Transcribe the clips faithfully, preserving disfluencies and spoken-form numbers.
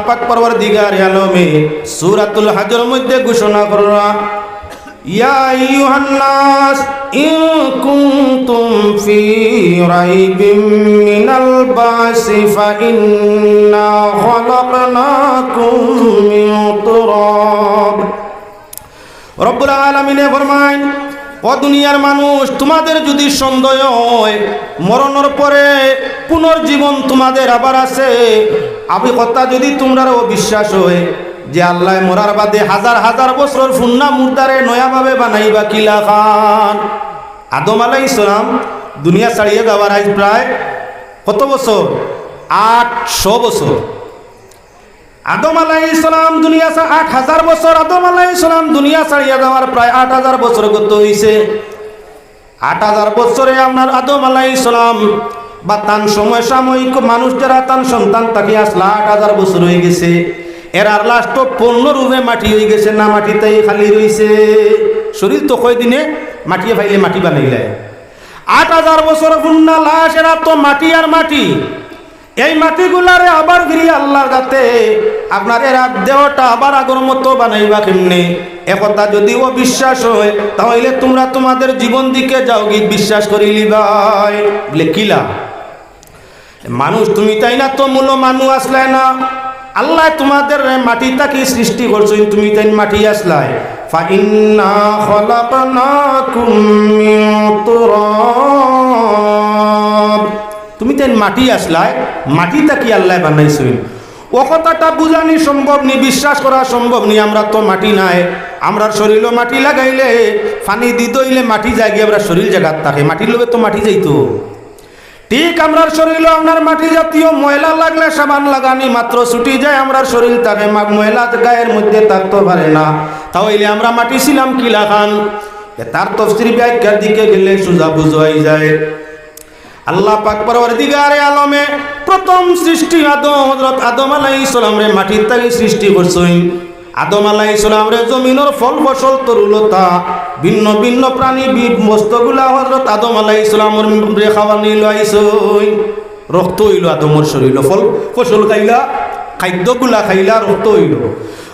পাক পরওয়ারদিগারে আলমে সূরাতুল হজর মধ্যে ঘোষণা কররা, ইয়া আইয়ুহান নাস, ইন কুনতুম ফি রাইবিম মিনাল বাসি ফাইন্না খালাকনাকুম মিন তুরাব। রব্বুল আলামিনে ফরমাইন, ও দুনিয়ার মানুষ, তোমাদের যদি সন্দেহ হয় মরণর পরে পুনর্জীবন তোমাদের আবার আছে, আমি কথা যদি তোমরারও বিশ্বাস হয় যে আল্লায় মরার বাদে হাজার হাজার বছরর ফুন্না মুর্দারে নয়াভাবে বানাইবা কিলাখান। আদম আলাইহিস সালাম দুনিয়া ছাড়িয়া যাওয়ার আইজ প্রায় কত বছর? আটশো বছর। আদম আলাইহিস সালাম দুনিয়া ছা-, আট হাজার বছর, আদম আলাইহিস সালাম দুনিয়া ছাড়িয়া যাওয়ার প্রায় আট হাজার বছর গত হইছে। আট হাজার বছরে আপনার আদম আলাইহিস সালাম বা তান সমসাময়িক মানুষ যারা তান সন্তান থাকি আসলা আট হাজার বছর হয়ে গেছে। এরার লাশ তো পূর্ণরূপে মাটি হয়ে গেছে, না মাটিতেই খালি রইছে। শরীর তো কয়দিনে মাটিয়ে ফাইলে মাটি বানাইলায়। আট হাজার বছর ফুন্না লাশ, এরা তো মাটি আর মাটি। এই মাটিগুলারে আবার ফিরিয়া আল্লাহর যাতে আপনার এরা দেহটা আবার আগর মতো বানাইবা কেমনে? একথা যদি অবিশ্বাস হয়, তাহলে তোমরা তোমাদের জীবন দিকে যাওগি, বিশ্বাস করি লিবায়। বলে, কিলা? মানুষ তুমি তাইন না তো মূল মানু আসলায় না। আল্লায় তোমাদের মাটি থাকি সৃষ্টি করছইন, তুমি তাইন মাটি আসলায়। ফাইন্না খালাকনাকুম মিন তুরাব। তুমি তাইন মাটি আসলায়, মাটি থাকি আল্লায় বানাইছইন। ও কথাটা বুঝানি সম্ভব নি, বিশ্বাস করা সম্ভব নি। আমরা তো মাটি নায়, আমরার শরীরও মাটি লাগাইলে, পানি দি ধইলে মাটি যায়গি, আমরার শরীর জাগাত থাকে, মাটির লগে তো মাটি যাইতো। ঠিক আমরার শরীরও আপনার মাটি জাতীয় ময়লা লাগলে সাবান লাগানি মাত্র ছুটি যায়, আমরার শরীর থাকে মা-, ময়লা গায়ের মধ্যে থাকতে পারে না। তাহলে আমরা মাটি ছিলাম কিলাখান? এ তার তফসির ব্যাখ্যার দিকে গেলে সোজা বুঝাই যায়। আল্লাহ পাক পরওয়ারদিগারে আলমে প্রথম সৃষ্টি আদম, হযরত আদম আলাইহিস সালামরে মাটির থাকি সৃষ্টি করছইন। আদম আলাইহিস সালামরে জমিনর ফল ফসল তরুলতা ভিন্ন ভিন্ন প্রাণী বি-, বস্তুগুলা হযরত আদম আলাইহিস সালামরে খাওয়ানি লইছইন। রক্ত হইল আদমর শরীর, ফল ফসল খাইলা, খাদ্যগুলা খাইলা, রক্ত হইল।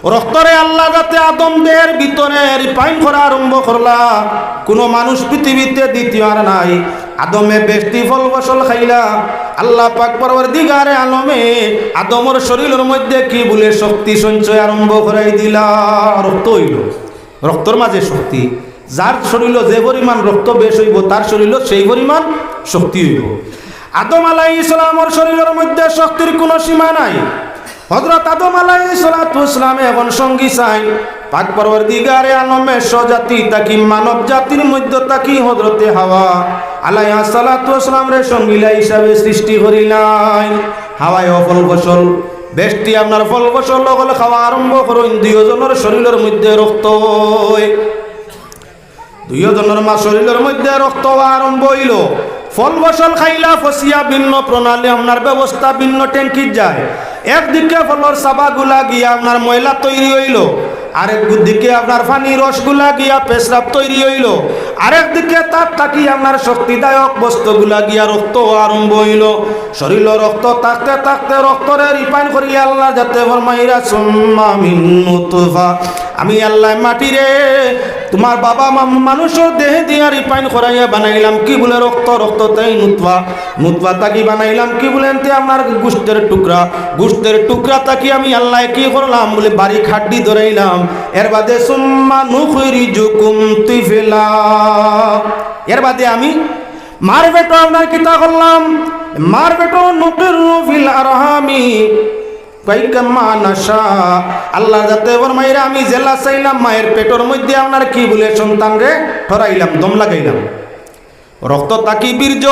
রক্তরে আল্লাহ যাতে আদম দেহের ভিতরে refine করা আরম্ভ করলা। কোনো মানুষ পৃথিবীতে দ্বিতীয় আর নাই। আদমে বেশটি ফল ফসল খাইলা। আল্লাহ পাক পরওয়ারদিগারে আলমে আদমর শরীরর মধ্যে কি বলে শক্তি সঞ্চয় আরম্ভ করাই দিলা। রক্ত হইল, রক্তর মাঝে শক্তি। যার শরীরও যে পরিমাণ রক্ত বেশ হইব, তার শরীরও সেই পরিমাণ শক্তি হইব। আদম আলাইহিস সালামর শরীরর মধ্যে শক্তির কোনো সীমা নাই। হযরত আদম আলাইহিস সালাতু ওয়াস সালামে এখন সঙ্গী চাইন। পাক পরওয়ারদিগারে আলমে স্বজাতি থাকি, মানব জাতির মধ্য থাকি হযরতে হাওয়া আলাইহাস সালাতু ওয়াস সালামরে সঙ্গিলা হিসাবে সৃষ্টি করিলাইন। হাওয়ায় ফল ফসল, বেশটি আপনার ফল ফসল অকল খাওয়া আরম্ভ করইন, দুইজনর শরীরর মধ্যে রক্ত হয়। দুইজনর মা শরীরর মধ্যে রক্ত হওয়া আরম্ভ হইল। ফল ফসল খাইলা, ফসিয়া ভিন্ন প্রণালী, আপনার ব্যবস্থা ভিন্ন ট্যাঙ্কিত যায়। একদিকে ফলর চাবাগুলা গিয়া আপনার ময়লা তৈরি হইল, আরেক দিকে আপনার পানি রসগুলা গিয়া পেশরাব তৈরি হইল, আরেক দিকে তার থাকি আপনার শক্তিদায়ক বস্তুগুলা গিয়া রক্ত হওয়া আরম্ভ হইল। শরীরর রক্ত থাকতে থাকতে রক্তরে refine করিয়া আল্লাহ যাতে ফরমাইরা, সুম্মা মিন নুতফা, আমি আল্লাহ মাটিরে তোমার বাবা মা-, মানুষর দেহে দিয়া refine করাইয়া বানাইলাম কি বলে রক্ত, রক্ত তাই নুতফা, নুতফা থাকি বানাইলাম কি বলে এনতে আপনার গোশতের টুকরা, গোশতের টুকরা থাকি আমি আল্লাহ কি করলাম বলে বারিক হাড্ডি ধরাইলাম। এর বাদে সুম্মা নুখরিজুকুম তিফলা, এর বাদে আমি মার পেটো আপনার কিতা করলাম, মার পেটো নুকিরু ফিল আরহামি কাইফা মা নাশা। আল্লাহ যাতে ফরমাইরা আমি যেলা চাইলাম মায়ের পেটর মধ্যে আপনার কি বলে সন্তানরে ঠরাইলাম, দম লাগাইলাম। রক্ত থাকি বীর্য,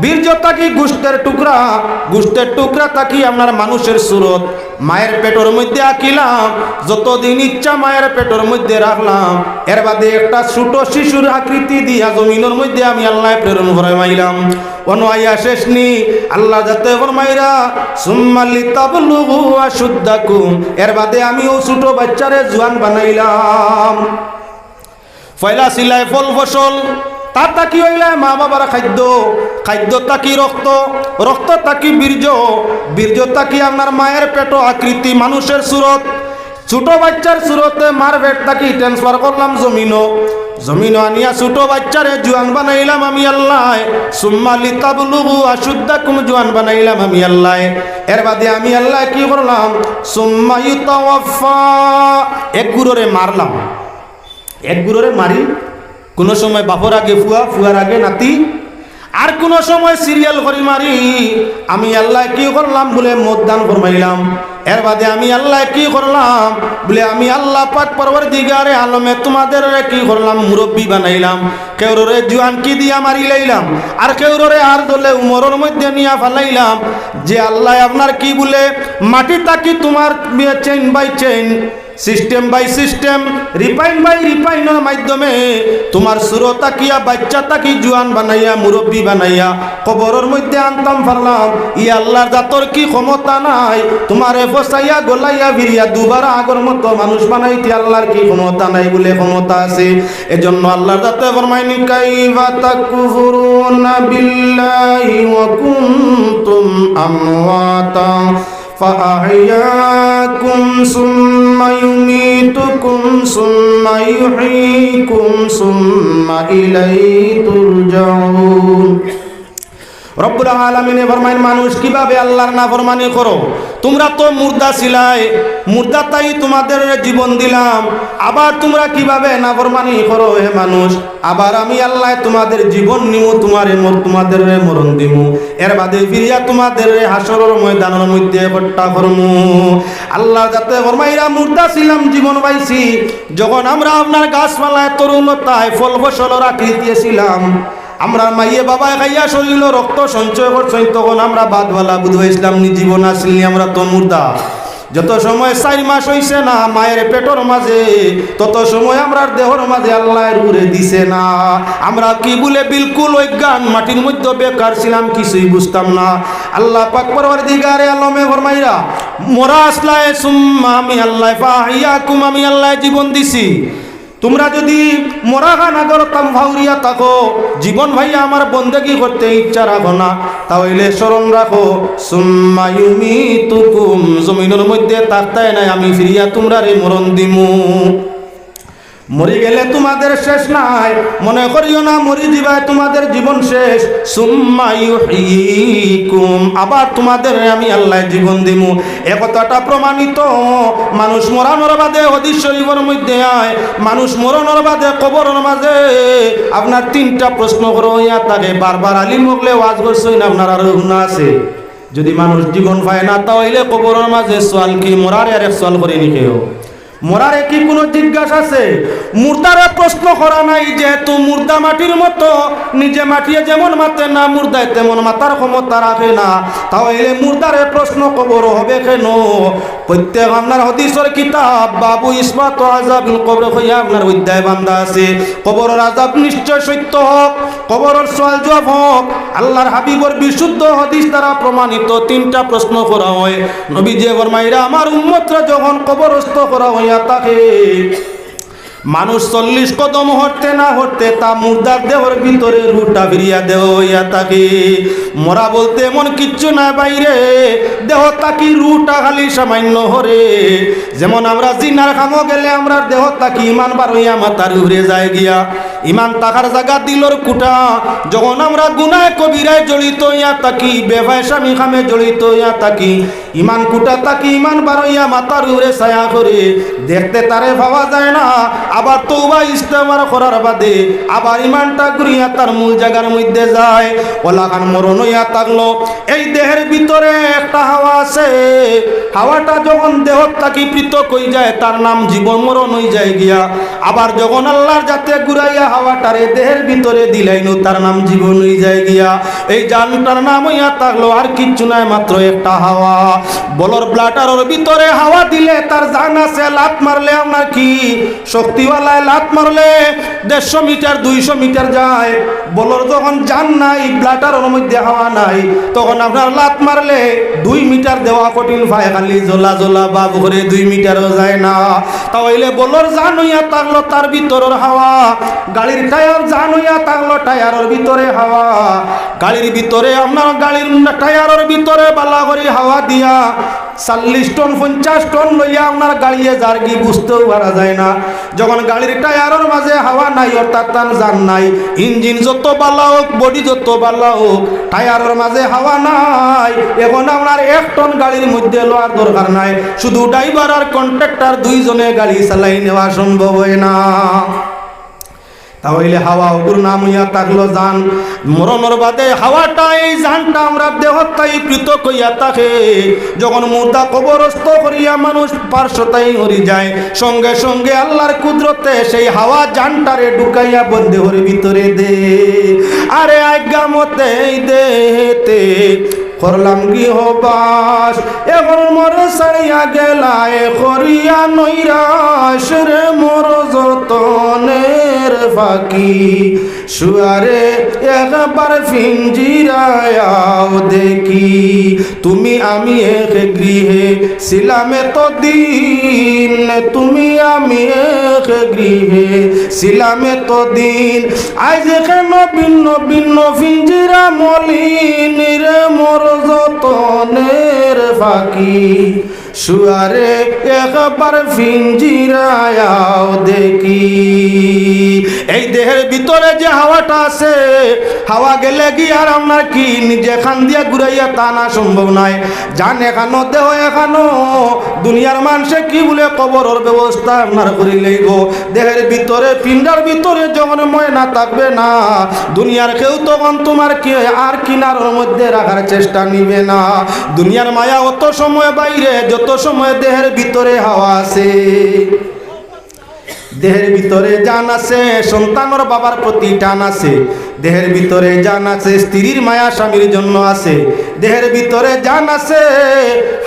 বীর্য থাকি গোশতের টুকরা, গোশতের টুকরা থাকি আপনার মানুষের সুরত। মায়ের পেটর মধ্যে আকিলাম, যতদিন ইচ্ছা মায়ের পেটর মধ্যে রাখলাম। এর বাদে একটা ছোট শিশুর আকৃতি দিয়া জমিনর মধ্যে আমি আল্লাহ প্রেরণ ফরমাইলাম। অনো আইয়া শেষ নি, আল্লাহ যাতে ফরমাইরা, সুম্মা লিতাবলুগু আশুদ্দাকুম, এর বাদে আমি ও ছোট বাচ্চারে জুয়ান বানাইলাম। পয়লা ছিলায় ফল ফসল, তার থাকি অইলায় মা বাবার খাদ্য, খাদ্য থাকি রক্ত, রক্ত থাকি বীর্য, বীর্য থাকি আপনার মায়ের পেটো আকৃতি মানুষের সুরত, ছোট বাচ্চার সুরতে মার পেট থাকি transfer করলাম জমিনো, জমিনো আনিয়া ছোট বাচ্চারে জুয়ান বানাইলাম আমি আল্লায়। সুম্মা লিতাবলুগু আশুদ্দাকুম, জুয়ান বানাইলাম আমি আল্লায়। এর বাদে আমি আল্লায় কি করলাম? সুম্মা ইউতাওয়াফা, এক গুরুরে মারলাম, এক গুরুরে মারি, কুনু সময় বাপর আগে ফুয়া, ফুয়ার আগে নাতি, আর কুনু সময় serial করি মারি। আমি আল্লায় কি করলাম বুলে মউত দান ফরমাইলাম। এর বাদে আমি আল্লায় কি করলাম বুলে, আমি আল্লাহ পাক পরওয়ারদিগারে আলমে তোমাদেররে কি করলাম? মুরব্বি বানাইলাম। কেউররে জুয়ানকি দিয়া মারি লাইলাম, আর কেউররে আর দলে উমরর মধ্যে নিয়া ফালাইলাম। যে আল্লায় আপনার কি বুলে মাটি থাকি তোমার chain by chain, system by system, refine by refine-র মাধ্যমে তোমার সুরো থাকিয়া বাচ্চা থাকি জুয়ান বানাইয়া, মুরব্বি বানাইয়া কবরর মধ্যে আনতাম পারলাম। ই আল্লাহর জাতর কি ক্ষমতা নাই তোমারে ফসাইয়া গলাইয়া ফিরিয়া দুবারা আগর মতো মানুষ বানাইতে? আল্লাহর কি ক্ষমতা নাই? বুলে ক্ষমতা আছে। এজন্য আল্লাহর জাতে ফরমাইন, কাইফা তাকফুরুনা বিল্লাহি ওয়া কুনতুম আমওয়াতা فأحياكم ثم يميتكم ثم يحييكم ثم إليه ترجعون। রব্বুল আলামিনে ফরমাইন, মানুষ কিভাবে আল্লাহর নাফরমানি করো? তোমরা তো মুর্দা ছিলায়, মুর্দা থাকি তোমাদের জীবন দিলাম, আবার তোমরা কিভাবে নাফরমানি করো হে মানুষ? আবার আমি আল্লায় তোমাদের জীবন নিমু, তোমারে মর-, তোমাদেররে মরণ দিমু, এর বাদে ফিরিয়া তোমাদেররে হাশরর ময়দানর মধ্যে একট্টা করমু। আল্লাহর জাতে ফরমাইরা, মুর্দা ছিলাম, জীবন পাইছি, যখন আমরা আপনার গাছপালায়, তরুলতায়, ফল ফসলর আকৃতি ছিলাম, আমরার মাইয়ে বাবায় খাইয়া শরীলো রক্ত সঞ্চয় করছইন, তখন আমরা বাদওয়ালা বুধ ইসলাম নি, জীবন আসিল নি, আমরা তো মুর্দা। যত সময় চাইর মাস অইছে না, মায়ের পেটর মাঝে, তত সময় আমরার দেহর মাঝে আল্লায় রুরে দিছে না। আমরা কি বুলে বিলকুল অজ্ঞান, মাটির মধ্যে বেকার ছিলাম, কিছুই বুঝতাম না। আল্লাহ পাক পরওয়ারদিগারে আলমে ফরমাইরা, মরা আছলায় সুম্মা আমি আল্লায় ফাহিয়াকুম, আমি আল্লায় জীবন দিছি। তোমরা যদি মরা খানা গরতাম ফাউরিয়া থাকো, জীবন ভাইয়া আমার বন্দেগি করতে ইচ্ছা রাখো না, তা অইলে স্মরণ রাখো, সুম্মা ইউমিতুকুম, জমিনর মধ্যে থাকতায় নায়, আমি ফিরিয়া তোমরারে মরণ দিমু। মরি গেলে তোমাদের শেষ নাই, মনে করিও না মরি যিবায় তোমাদের জীবন শেষ। সুম্মা ইউহয়িকুম, আবার তোমাদের আমি আল্লায় জীবন দিমু। এ কথাটা প্রমাণিত, মানুষ মরানোর বাদে, হাদিস শরীফর মধ্যে আয়, মানুষ মরণর বাদে কবরর মাঝে আপনার তিনটা প্রশ্ন করা অইয়া থাকে। বারবার আলিম অকলে ওয়াজ করছইন, আপনারারও হুনা আছে। যদি মানুষ জীবন পায় না, তা অইলে কবরর মাঝে সওয়াল কি? মরারে আরেক সওয়াল করে নি কেউ? মরারে কি কুনু জিজ্ঞাসা আছে? মুর্দারে প্রশ্ন করা নাই, যেহেতু মুর্দা মাটির মতো, নিজে মাটিয়ে যেমন মাতে না, মুর্দায় তেমন মাতার ক্ষমতা রাখে না। তা অইলে মুর্দারে প্রশ্ন কবর হবে কেন? প্রত্যেক আপনার হাদিসর কিতাব বাবু ইসবাত আযাবিল কবর কইয়া আপনার অধ্যায় বান্ধা আছে। কবরর আযাব নিশ্চয় সত্য হক, কবরর সওয়াল জওয়াব হক। আল্লাহর হাবিবর বিশুদ্ধ হাদিস দ্বারা প্রমাণিত তিনটা প্রশ্ন করা হয়। নবীজি ফরমাইরা, আমার উম্মতরে যখন কবরস্থ করা অইয়া থাকে, মানুষ চল্লিশ কদম হরতে না হরতে তা মুর্দার দেহর ভিতরে রুহটা ফিরিয়া দেওয়া অইয়া থাকে। মরা বলতে এমন কিচ্ছু নায় ভাইরে, দেহ থাকি রুহটা খালি সামান্য হরে। যেমন আমরা জিনার কামো গেলে আমরার দেহ থাকি ইমান বার অইয়া মাথার উপরে যায় গিয়া, ইমান থাকার জাগা দিলর কুটা। যখন আমরা গুনায় কবিরায় জড়িত অইয়া থাকি, বেফায়সামি কামে জড়িত অইয়া থাকি, ইমান কুটা থাকি ইমান বার অইয়া মাথার উপরে ছায়া করে, দেখতে তারে পাওয়া যায় না। আবার তওবা ইস্তেগফার করার বাদে আবার ইমানটা ঘুরিয়া তার মূল জাগার মধ্যে যায়। অলাখান মরণ অইয়া থাকলো। এই দেহের ভিতরে একটা হাওয়া আছে, হাওয়াটা যখন দেহ থাকি পৃথক অই যায়, তার নাম জীবন মরণ অই যায় গিয়া। আবার যখন আল্লাহর জাতে ঘুরাইয়া হাওয়াটারে দেহের ভিতরে দিলাইনু, তার নাম জীবন অই যায় গিয়া। এই জানটার নাম অইয়া থাকলো আর কিচ্ছু নায়, মাত্র একটা হাওয়া। বলর ব্লাডারর ভিতরে হাওয়া দিলে তার জান আছে, লাত মারলে আপনার কি শক্তিওয়ালায় লাত মারলে দেড়শো মিটার, দুইশো মিটার যায়। বলর যখন জান নাই, ব্লাডারর মধ্যে হাওয়া নাই, তখন আপনার লাত মারলে দুই মিটার দেওয়া কঠিন পায়, খালি জ্বলা জ্বলা ভাব করে, দুই মিটারও যায় না। তা অইলে বলর জান অইয়া থাকলো তার ভিতরর হাওয়া, গাড়ির টায়ার জাম অইয়া থাকলো, টায়ারর ভিতরে হাওয়া, গাড়ির ভিতরে আপনার গাড়ির টায়ারর ভিতরে বালা করি হাওয়া দিয়া চল্লিশ টন, পঞ্চাশ টন লইয়া আপনার গাড়িয়ে যারগি বুঝতেও পারা যায় না। যখন গাড়ির টায়ারর মাঝে হাওয়া নাই, অর্থাৎ তান জাম নাই, ইঞ্জিন যত বালা হোক, বডি যত বালা হোক, টায়ারর মাঝে হাওয়া নাই। এখন আপনার এক টন গাড়ির মধ্যে লওয়ার দরকার নাই, শুধু ড্রাইভার আর কন্ট্রাক্টর দুইজনে গাড়ি চালাই নেওয়া সম্ভব হয় না। তা অইলে হাওয়া অগুর নাম অইয়া থাকলো জাম। মরণর বাদে হাওয়াটা, এই জামটা আমরার দেহর থাকি পৃথক অইয়া থাকে। যখন মুর্দা কবরস্থ করিয়া মানুষ পার্শ্বতাই মরি যায়, সঙ্গে সঙ্গে আল্লাহর কুদরতে সেই হাওয়া জামটারে ঢুকাইয়া বন্দেহর ভিতরে দে। আরে আজ্ঞা মতে এই দেহেতে করলাম গৃহবাস, এখন মোরে ছাড়িয়া গেলায় করিয়া নৈরাশ রে মোর যতনের ফাঁকি। শুয়ারে একবার পিঞ্জিরায় আও দেখি, তুমি আমি এক গৃহে ছিলাম এতদিন, তুমি আমি এক গৃহে ছিলাম এতদিন। আইজ কেন ভিন্ন ভিন্ন পিঞ্জিরা মলিন রে মোর যতনের ফাঁকি। শুয়ারে একবার পিঞ্জিরায় আও দেখি। এই দেহের ভিতরে যে হাওয়াটা আছে, হাওয়া গেলে কি আর আপনার কি নিজে কান দিয়া ঘুরাইয়া টানা সম্ভব নায়। জান এখানো, দেহ এখানো, দুনিয়ার মানষে কি বলে কবরর ব্যবস্থা আপনার করি লইবো। দেহের ভিতরে, পিণ্ডার ভিতরে যখন ময়না থাকবে না, দুনিয়ার কেউ তখন তুমার কি আর কিনারর মধ্যে রাখার চেষ্টা নিবে না। দুনিয়ার মায়া অত সময় বাইরে, যত সময় দেহের ভিতরে হাওয়া আছে। দেহের ভিতরে জান আছে, সন্তানর বাবার প্রতি টান আছে। দেহের ভিতরে জান আছে, স্ত্রীর মায়া স্বামীর জন্য আছে। দেহের ভিতরে জান আছে,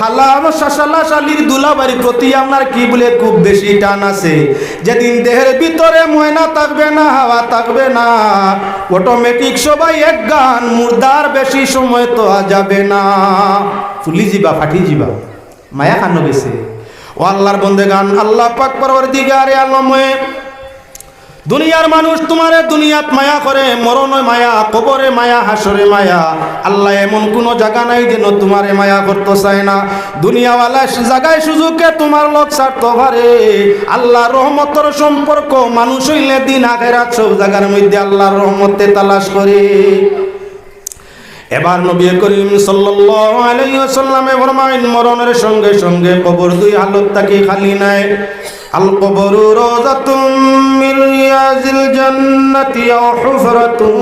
হালাম শালা শালির দুলাভাইর প্রতি আপনার কি বলে খুব বেশি টান আছে। যেদিন দেহের ভিতরে ময়না থাকবে না, হাওয়া থাকবে না, অটোমেটিক সবাই এক গান মুর্দার বেশি সময় তো আর যাবে না। ফুলি যিবা, ফাটি যিবা, মায়া কানো গেছে। ও আল্লাহর বন্দেগান, আল্লাহ পাক পরওয়ারদিগারে আলমে দুনিয়ার মানুষ তুমারে দুনিয়াত মায়া করে, মরণে মায়া, কবরে মায়া, হাশরে মায়া। আল্লাহ এমন কুনু জাগা নাই যেন তুমারে মায়া করতো চায় না। দুনিয়াওয়ালা জাগায় সুযোগে তুমার লগ ছাড়তো পারে। আল্লাহর রহমতর সম্পর্ক মানুষ অইলে দিন আখেরাত সব জাগার মধ্যে আল্লাহর রহমতে তালাশ করে। এবার নবী করিম সাল্লাল্লাহু আলাইহি ওয়াসাল্লামে ফরমাইন, মরণের সঙ্গে সঙ্গে কবর দুই হালত থাকি খালি নায়। আল কবরু রাউযাতুম মিন রিয়াজিল জান্নাতি আও হুফরাতুম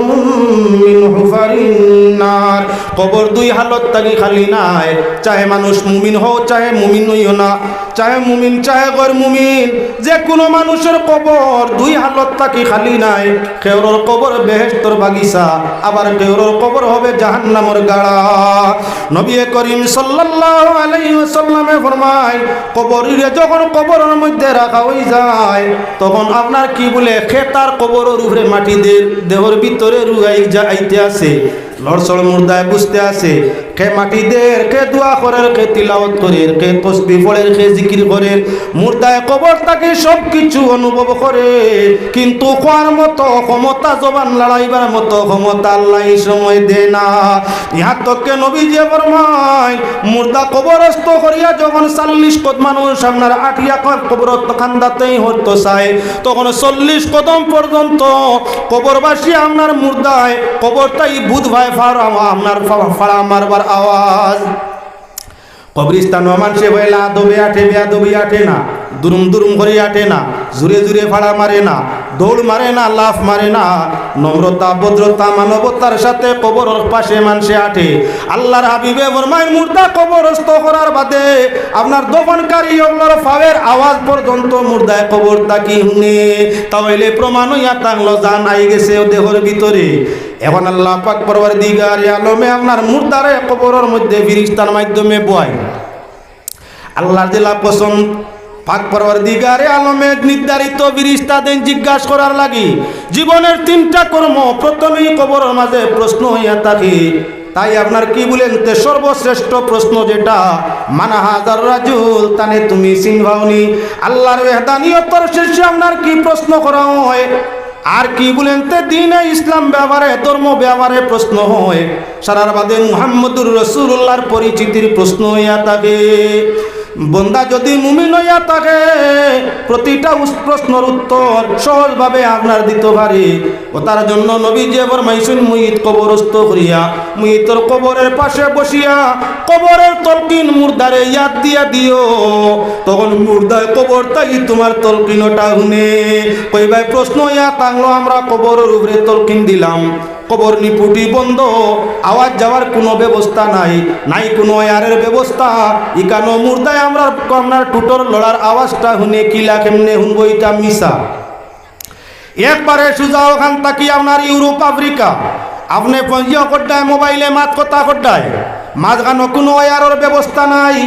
মিন হুফারিন নার। কবর দুই হালত থাকি খালি নায়, চাহে মানুষ মুমিন হও, চাহে মুমিন হইও না, চাহে মুমিন, চাহে গৈর মুমিন, যে কুনু মানুষর কবর দুই হালত থাকি খালি নায়। কেউরর কবর বেহেশতর বাগিচা, আবার কেউরর কবর হবে জাহান্নামর গাড়া। নবী করিম সাল্লাল্লাহু আলাইহি ওয়াসাল্লামে ফরমায়, কবররে যখন কবরর মধ্যে রাখা অই যায়, তখন আপনার কি বলে কে তার কবরর উপরে মাটি দের, দেহর ভিতরে রুহ আই-, যা আইতে আছে, লড়চড় মুর্দায় বুঝতে আছে, কে মাটি দের, কে দোয়া করের, কে তিলাওয়াত করের, কে তসবি পড়ের, কে জিকির করের। মুর্দায় কবর থাকি সব কিছু অনুভব করে, কিন্তু কওয়ার মতো ক্ষমতা, জবান লড়াইবার মতো ক্ষমতা আল্লাহ এই সময় দেয় না। ইহার তকে নবীজি ফরমায়, মুর্দা কবরস্থ করিয়া যখন চল্লিশ কদম মানুষ আপনার আটিয়া কর-, কবরর কান্দাতেই হরতো চায়, তখন চল্লিশ কদম পর্যন্ত কবরবাসী আপনার মুর্দায় কবরতাই বুঝ পায় ফাড়া-, আপনার ফা-, ফাড়া মারবার আওয়াজ। কবরিস্তানো মানষে পয়লা আদবে আটে, বেয়াদবি আটে না, দুরুম দুরুম করি আটে না, জুরে জুরে ফাড়া মারে না, দৌড় মারে না, লাফ মারে না, নম্রতা, ভদ্রতা, মানবতার সাথে কবরর পাশে মানষে আটে। আল্লাহর হাবিবে ফরমাইন, মুর্দা কবরস্থ করার বাদে আপনার দফনকারী অকলর ফাওয়ের আওয়াজ পর্যন্ত মুর্দায় কবর থাকি হুনে। তা অইলে প্রমাণ অইয়া থাকলো জান আই গেছে ও দেহর ভিতরে। এখন আল্লাহ পাক পরওয়ারদিগারে আলমে আপনার মুর্দারে কবরর মধ্যে ফিরিস্তার মাধ্যমে বয়। আল্লাহর যেলা পছন্দ, পাক পরওয়ারদিগারে আলমে নির্ধারিত ফিরিস্তা দেন জিজ্ঞাসা করার লাগি। জীবনের তিনটা কর্ম প্রথমেই কবরর মাঝে প্রশ্ন অইয়া থাকে। তাই আপনার কি বলেন তে সর্বশ্রেষ্ঠ প্রশ্ন যেটা, মান হাজার রাজুল, তানে তুমি চিনবাওনি? আল্লাহর ওয়াহদানিয়তর শীর্ষে আপনার কি প্রশ্ন করা হয়? আর কি বলেন তে, দিনে ইসলাম ব্যাপারে, ধর্ম ব্যাপারে প্রশ্ন হয়, সারার বাদে মুহাম্মদুর রাসূলুল্লাহর পরিচিতির প্রশ্ন অইয়া থাকে। বন্দা যদি মুমিন অইয়া থাকে, প্রতিটা উস-, প্রশ্নর উত্তর সহজভাবে আপনার দিতো পারে। অতার জন্য নবীজিয়ে ফরমাইছইন, মইত কবরস্থ করিয়া মইতর কবরের পাশে বসিয়া কবরের তলকিন মুর্দারে ইয়াদ দিয়া দিও, তখন মুর্দায় কবর থাকি তুমার তলকিন অটা হুনে। কইবায়, প্রশ্ন অইয়া থাকলো, আমরা কবরের উপরে তলকিন দিলাম, কবর নিপুটি বন্ধ, আওয়া যাওয়ার কুনু ব্যবস্থা নাই, নাই কুনু ওয়ারের ব্যবস্থা, ইকানো মুর্দায় আমরার, আমরার টুটর লড়ার আওয়াজটা হুনে কিলা, কেমনে হুনবো? ইটা মিছা। একবারে সুজা অখান থাকি আপনার ইউরোপ, আফ্রিকা, আপনে ফোন দিয়া করডায়, মোবাইলে মাত কথা করডায়, মাঝখানো কুনু ওয়ারর ব্যবস্থা নাই,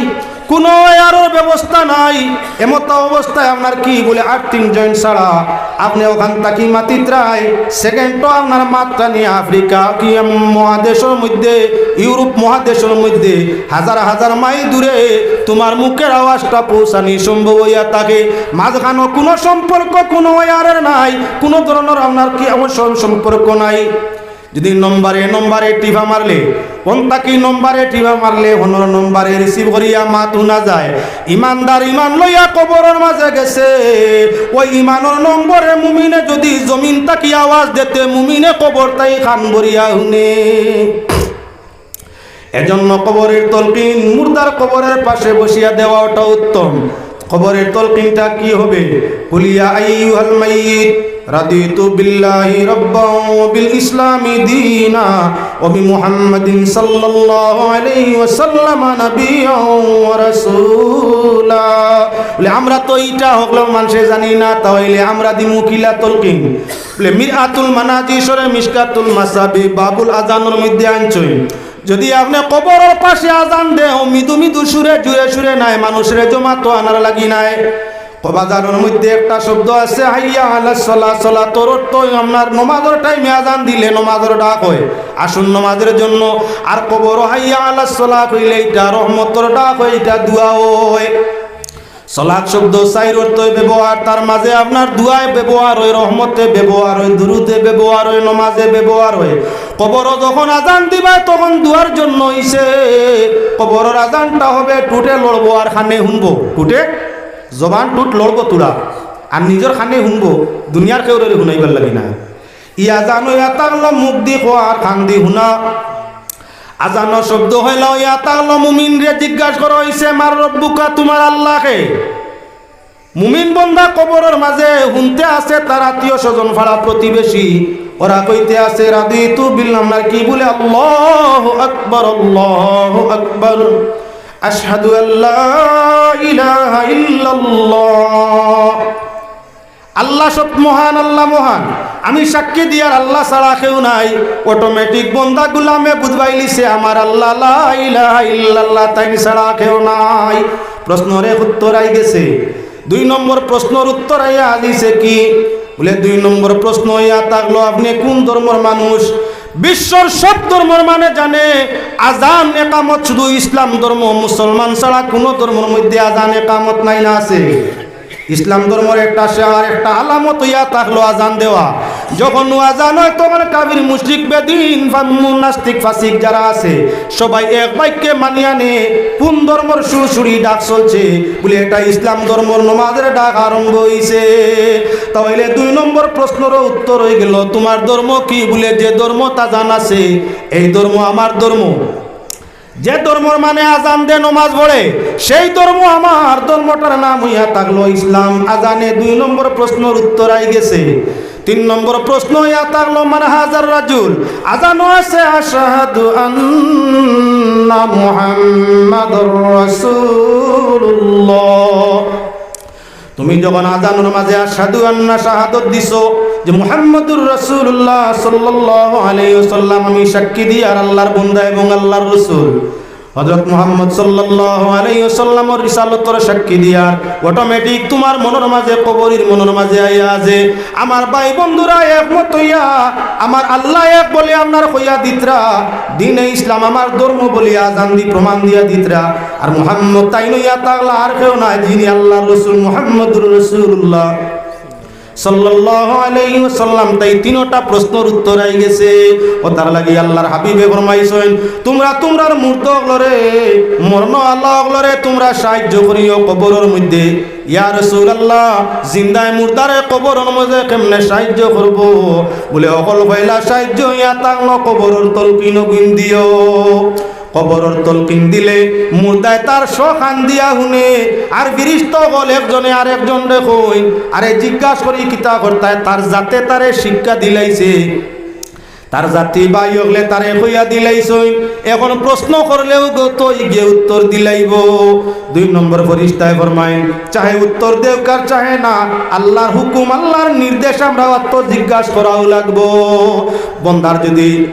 কুনু ওয়ারর ব্যবস্থা নাই। এমতা অবস্থায় আপনার কি বলে আর্থিং জয়েন্ট ছাড়া আপনে অখান থাকি মাতিত্রায়, সেকেন্ডো আপনার মাতটা নিয়া আফ্রিকা কি এম মহাদেশর মধ্যে, ইউরোপ মহাদেশর মধ্যে হাজার হাজার মাইল দূরে তুমার মুখের আওয়াজটা পৌঁছানি সম্ভব অইয়া থাকে। মাঝখানো কুনু সম্পর্ক, কুনু ওয়ারের নাই, কুনু ধরনর আপনার কি এমন সম-, সম্পর্ক নাই। যদি নম্বরে নম্বরে টিপা মারলে, কোন থাকি নম্বরে টিপা মারলে হনর নম্বরে রিসিভ করিয়া মাত হুনা যায়, ইমানদার ইমান লইয়া কবরর মাঝে গেছে, ওই ইমানর নম্বরে মুমিনে যদি জমিন থাকি আওয়াজ দেতে, মুমিনে কবর থাকি কান ভরিয়া হুনে। এজন্য কবরের তলকিন মুর্দার কবরের পাশে বসিয়া দেওয়া অটা উত্তম। কবরের তলকিনটা কি হবে? কুল ইয়া আইয়ুহাল মাইয়িত, রাদিতু বিল্লাহি রাব্বাও ওয়া বিল ইসলামি দীনা ওয়া বি মুহাম্মাদিন সাল্লাল্লাহু আলাইহি ওয়াসাল্লাম নাবিয়্যাও ওয়া রাসূলা। বলে, আমরা তো ইটা হকলর মানষে জানি না, তা অইলে আমরা দিমু কিলা তলকিন? বলে, মিরআতুল মানাজি শরে মিশকাতুল মাসাবি বাবুল আজানর মধ্যে আনছইন। যদি আপনে কবরর পাশে আজান দেও, মৃদু মৃদু সুরে, জুরে সুরে নায়, মানুষরে জমাতো আনার লাগি নায়। কবর আজানর মধ্যে একটা শব্দ আছে, হাইয়া আলাস সালাহ, সালাতর অর্থ অইলো আপনার নমাজর টাইমে আজান দিলে নমাজর ডাক অয়, আসুন নমাজর জন্য। আর কবরো হাইয়া আলাস সালাহ কইলে ইটা রহমতর ডাক অয়, ইটা দোয়া অয়। সালাত শব্দ চাইর অর্থে ব্যবহার, তার মাঝে আপনার দোয়ায় ব্যবহার অয়, রহমতে ব্যবহার অয়, দুরুদে ব্যবহার অয়, নমাজে ব্যবহার অয়। কবরো যখন আজান দিবায় তখন দোয়ার জন্য অইছে। কবরর আজানটা হবে, টুটে লড়বো আর কানে হুনবো। টুটে, জবান টুট লড়বো থুড়া, আর নিজর কানে হুনবো, দুনিয়ার কেউরে হুনাইবার লাগি না। ই আজান অইয়া থাকলো মুখ দি কওয়া আর কান দি হুনা। আজানর শব্দ অইলা অইয়া থাকলো মুমিনরে জিজ্ঞাসা করা অইছে, মান রাব্বুকা, তুমার আল্লাহ কে? মুমিন বন্দা কবরর মাঝে হুনতে আছে তার আত্মীয় স্বজন, পাড়া প্রতিবেশী, ওরা কইতে আছে, রাদিতু বিল, আপনার কি বলে, আল্লাহু আকবার, আল্লাহু আকবার, আশহাদু আল্লা ইলাহা ইল্লাল্লাহ। আল্লাহ সত্য, মহান আল্লাহ মহান, আমি সাক্ষী দিয়ার আল্লাহ ছাড়া কেউ নাই। অটোমেটিক বন্দা গুলামে বুঝবাইলিছে আমার আল্লাহ লা ইলাহা ইল্লাল্লাহ, তাইন ছাড়া কেউ নাই। প্রশ্নরে উত্তর আই গেছে। দুই নম্বর প্রশ্নর উত্তর আইয়া আজিছে কি? বলে, দুই নম্বর প্রশ্ন ইয়া থাকলো, আপনি কোন ধর্মর মানুষ? বিশ্বর সব ধর্মর মানে জানে, আজান একামত শুধু ইসলাম ধর্ম, মুসলমান ছাড়া কোনো ধর্মর মধ্যে আজান একামত নাই না আছে? ইসলাম ধর্মর একটা শেয়ার, একটা আলামত ইয়া থাকলো আজান দেওয়া। যখন আজান হয়, তখন কাফির, মুশরিক, বেদিন, ফা-, মুনাস্তিক, ফাসিক যারা আছে, সবাই এক বাক্যে মানিয়া নে, কোন ধর্মর সুরসুরি ডাক চলছে? বলে, এটা ইসলাম ধর্মর নমাজের ডাক আরম্ভ হইছে। তাহলে দুই নম্বর প্রশ্নর উত্তর হয়ে গেল, তোমার ধর্ম কি? বলে, যে ধর্ম তা জান আছে, এই ধর্ম আমার ধর্ম। যে ধর্মর মানে আজান দে, নমাজ পড়ে, সেই ধর্ম আমার। ধর্মটার নাম হইয়া থাকলো ইসলাম। আজানে দুই নম্বর প্রশ্নর উত্তর আই গেছে। তিন নম্বর প্রশ্ন ইয়া থাকলো, মান হাজার রাজুল? আজানো আছে, আশহাদু আন্না মুহাম্মাদুর রাসূলুল্লাহ। তুমি যখন আজানর মাঝে আশহাদু আন্না শাহাদত দিছো যে মুহাম্মাদুর রাসূলুল্লাহ সাল্লাল্লাহু আলাইহি ওয়াসাল্লাম, আমি সাক্ষী দিয়ার আল্লাহর বান্দা এবং আল্লাহর রাসূল, হযরত মুহাম্মদ সাল্লাল্লাহু আলাইহি ওয়াসাল্লামর রিসালতর সাক্ষী দিয়ার, অটোমেটিক তোমার মনর মাঝে, কবরর মনর মাঝে আইয়া যে আমার ভাই বন্ধুরা একমত হইয়া আমার আল্লাহ এক বলে আপনার কইয়া দিতরা, দ্বীনে ইসলাম আমার ধর্ম বলিয়া আজান দি প্রমাণ দিয়া দিতরা। আর মুহাম্মদ তাইন ইয়া তাআলা আর কেউ নাই, যিনি আল্লাহর রাসূল মুহাম্মদুর রাসূলুল্লাহ। সাল্লাল্লাহু আলাইহি ওয়াসাল্লাম তাই তিনটা প্রশ্নর উত্তর আই গেছে। ও তার লাগি আল্লাহর হাবিবে ফরমাইছইন, "তুমরা তুমরার মুর্দা অকলরে, মরণআলা অকলরে তুমরা সাহায্য করিও কবরর মধ্যে।" ইয়া রাসূলুল্লাহ, জিন্দায় মুর্দারে কবরর মধ্যে কেমনে সাহায্য করবো? বুলে, অকল পয়লা সাহায্য ইয়া তাকলো কবরর তলকিন গুন দিও। কবরর তলকিন দিলে মুর্দায় তার সব কান দিয়া হুনে, আর ফিরিস্তা অকল একজনে আরেকজনরে কইন, আরে জিজ্ঞাস করি কিতা করতায়, তার জাতে তারে শিক্ষা দিলাইছে, তার জাতি ভাই অকলে তারে কইয়া দিলাইছইন, এখন প্রশ্ন করলেও গো তো ইগিয়ে উত্তর দিলাইবো। দুই নম্বর ফিরিস্তায় ফরমাইন, চাহে উত্তর দেউক আর চাহে না, আল্লাহর হুকুম, আল্লাহর নির্দেশ আমরা অত জিজ্ঞাস করাও লাগবো। বন্দার যদি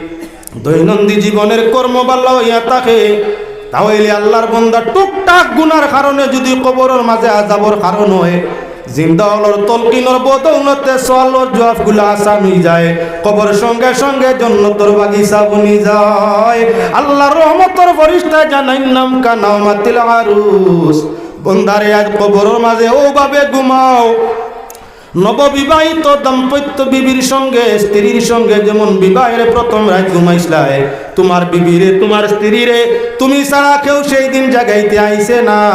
দৈনন্দিন জীবনের কর্ম ভালা অইয়া থাকে, তা অইলে আল্লাহর বন্দা টুকটাক গুনার কারণে যদি কবরর মাঝে আজাবর কারণ অয়, জিন্দা অকলর তলকিনর বদৌলতে সওয়ালর জুয়াবগুলা আসান অই যায়, কবর সঙ্গে সঙ্গে জন্নতর বাগিচা বনি যায়। আল্লাহর রহমতর ফিরিস্তায় জানাইন, "নামকা নাওমাতিল আরুস।" বন্দারে, আইজ কবরর মাঝে অউ ভাবে ঘুমাও, নববিবাহিত দাম্পত্য বিবির সঙ্গে, স্ত্রীর সঙ্গে যেমন বিবাহের প্রথম রাইত ঘুমাইছলায়, তুমার বিবিরে, তুমার স্ত্রীরে তুমি ছাড়া কেউ সেই দিন জাগাইতে আইছে না।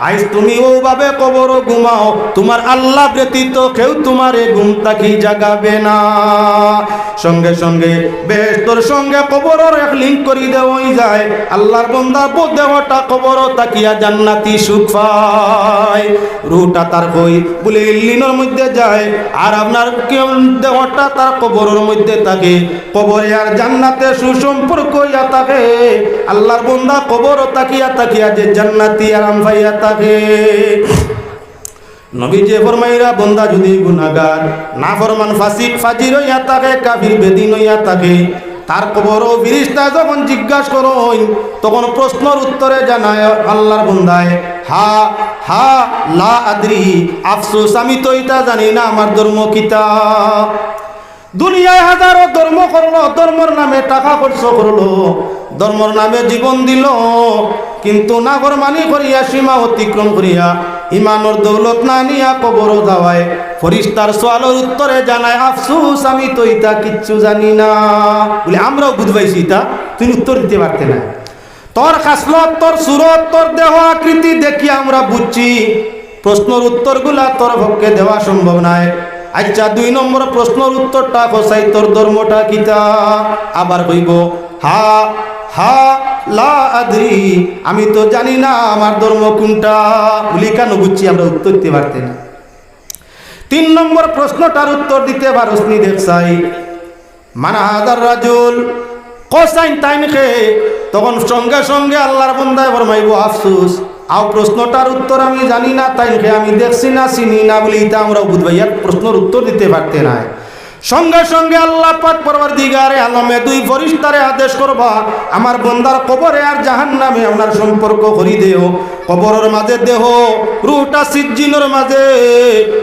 আইজ তুমি অউ ভাবে কবরো ঘুমাও, তুমার আল্লাহ ব্যতীত কেউ তুমারে ঘুম থাকি জাগাবে না। সঙ্গে সঙ্গে বেহেশতর সঙ্গে কবরর এক link করি দেওয়া অই যায়। আল্লাহর বন্দা বউ দেহটা কবরো থাকিয়া জান্নাতি সুখ পায়। রুহটা তার কই? বুলে ইল্লিনর মধ্যে যায়। আর আপনার কেউ দেহটা তার কবরর মধ্যে থাকে। কবরে আর জান্নাতে সুসম্পর্ক অইয়া থাকে। আল্লাহর বন্দা কবরো থাকিয়া থাকিয়া যে জান্নাতি আরাম পাইয়া থাকে। নবীজি ফরমাইরা, বন্দা যদি গুনাগার, নাফরমান, ফাসিক, ফাজির অইয়া থাকে, কাফির, বেদিন অইয়া থাকে, তার কবরো ফিরিস্তায় যখন জিজ্ঞাস করইন, তখন প্রশ্নর উত্তরে জানায় আল্লাহর বন্দায়, "হা, হা, লা আদরি, আফসোস, আমি তো ইতা জানি না, আমার ধর্ম কিতা।" দুনিয়ায় হাজারো ধর্ম করলো, ধর্মর নামে টাকা খরচ করলো, ধর্মর নামে জীবন দিলো, কিন্তু নাফরমানি করিয়া, সীমা অতিক্রম করিয়া, ইমানর দৌলত না নিয়া কবরো যাওয়ায় ফিরিস্তার সওয়ালর উত্তরে জানায়, "আফসোস, আমি তো ইতা কিচ্ছু জানি না।" বুলে, "আমরাও বুঝ পাইছি ইতা, তুই উত্তর দিতে পারতে না।" তোর খাসলত, তোর সুরত, তোর দেহ আকৃতি দেখিয়া আমরা বুঝছি, প্রশ্নর উত্তরগুলা তোর পক্ষে দেওয়া সম্ভব নায়। আচ্ছা, দুই নম্বর প্রশ্নর উত্তরটা কছাই, তোর ধর্মটা কিতা? আবার কইবো, "হা, হা, লা আদরি, আমি তো জানি না আমার ধর্ম কুনটা।" বুলে, "কেনে বুঝছি আমরা উত্তর দিতে পারতে না।" তিন নম্বর প্রশ্নটার উত্তর দিতে পারস নি, দেখছাই, "মান হাজার রাজুল?" কছাইন তাইন কে? তখন সঙ্গে সঙ্গে আল্লাহর বন্দায় ফরমাইবো, "আফসোস, আও প্রশ্নটার উত্তর আমি জানি না, তাইন কে আমি দেখছি না, চিনি না।" বুলে, "ইতা আমরাও বুঝ পাইয়ার প্রশ্নর উত্তর দিতে পারতে নায়।" সঙ্গে সঙ্গে আল্লাহ পাক পরওয়ারদিগারে আলমে দুই ফিরিস্তারে আদেশ করবা, "আমার বন্দার কবরে আর জাহান্নামে আপনার সম্পর্ক করি দেও।" কবরর মাঝে দেহ, রুহটা সিজ্জিনর মাঝে,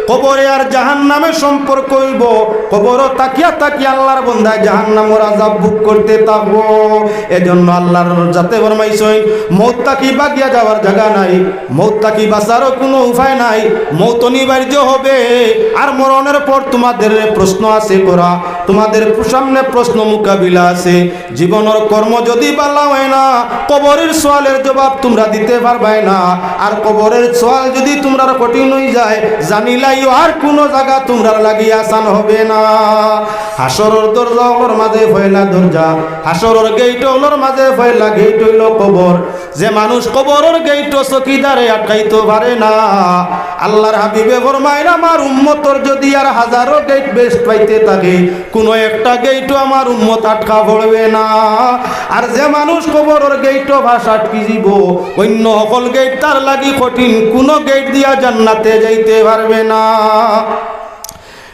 কবরে আর জাহান্নামে সম্পর্ক অইবো। কবরো থাকিয়া থাকিয়া আল্লাহর বন্দায় জাহান্নামর আযাব ভোগ করতে থাকবো। এজন্য আল্লাহর জাতে ফরমাইছইন, মউত থাকি ভাগিয়া যাওয়ার জাগা নাই, মউত থাকি বাঁচারও কুনু উপায় নাই, মউত অনিবার্য হবে। আর মরণের পর তোমাদের প্রশ্ন আছে করা, তোমাদের সামনে প্রশ্ন মোকাবিলা আছে। জীবনর কর্ম যদি ভালা অয় না, কবরের সওয়ালের জবাব তুমরা দিতে পারবায় না। আর কবরের সওয়াল যদি তুমরার কঠিন অই যায়, জানিলাইও আর কুনু জাগা তুমরার লাগি আসান হবে না। হাশরর দরজা অকলর মাঝে পয়লা দরজা, হাশরর গেইট অকলর মাঝে পয়লা গেইট অইলো কবর। যে মানুষ কবরর গেইটো চকিদারে আটকাইতো পারে না, আল্লাহর হাবিবে ফরমাইন, "আমার উম্মতর যদি আর হাজারো গেইট বেহেস্ত পাইতে থাকে, কুনু একটা গেইটো আমার উম্মত আটকা পড়বে না।" আর যে মানুষ কবরর গেইটো ফাঁস আটকি যিবো, অইন্য হকল গেইট তার লাগি কঠিন, কুনু গেইট দিয়া জান্নাতে যাইতে পারবে না।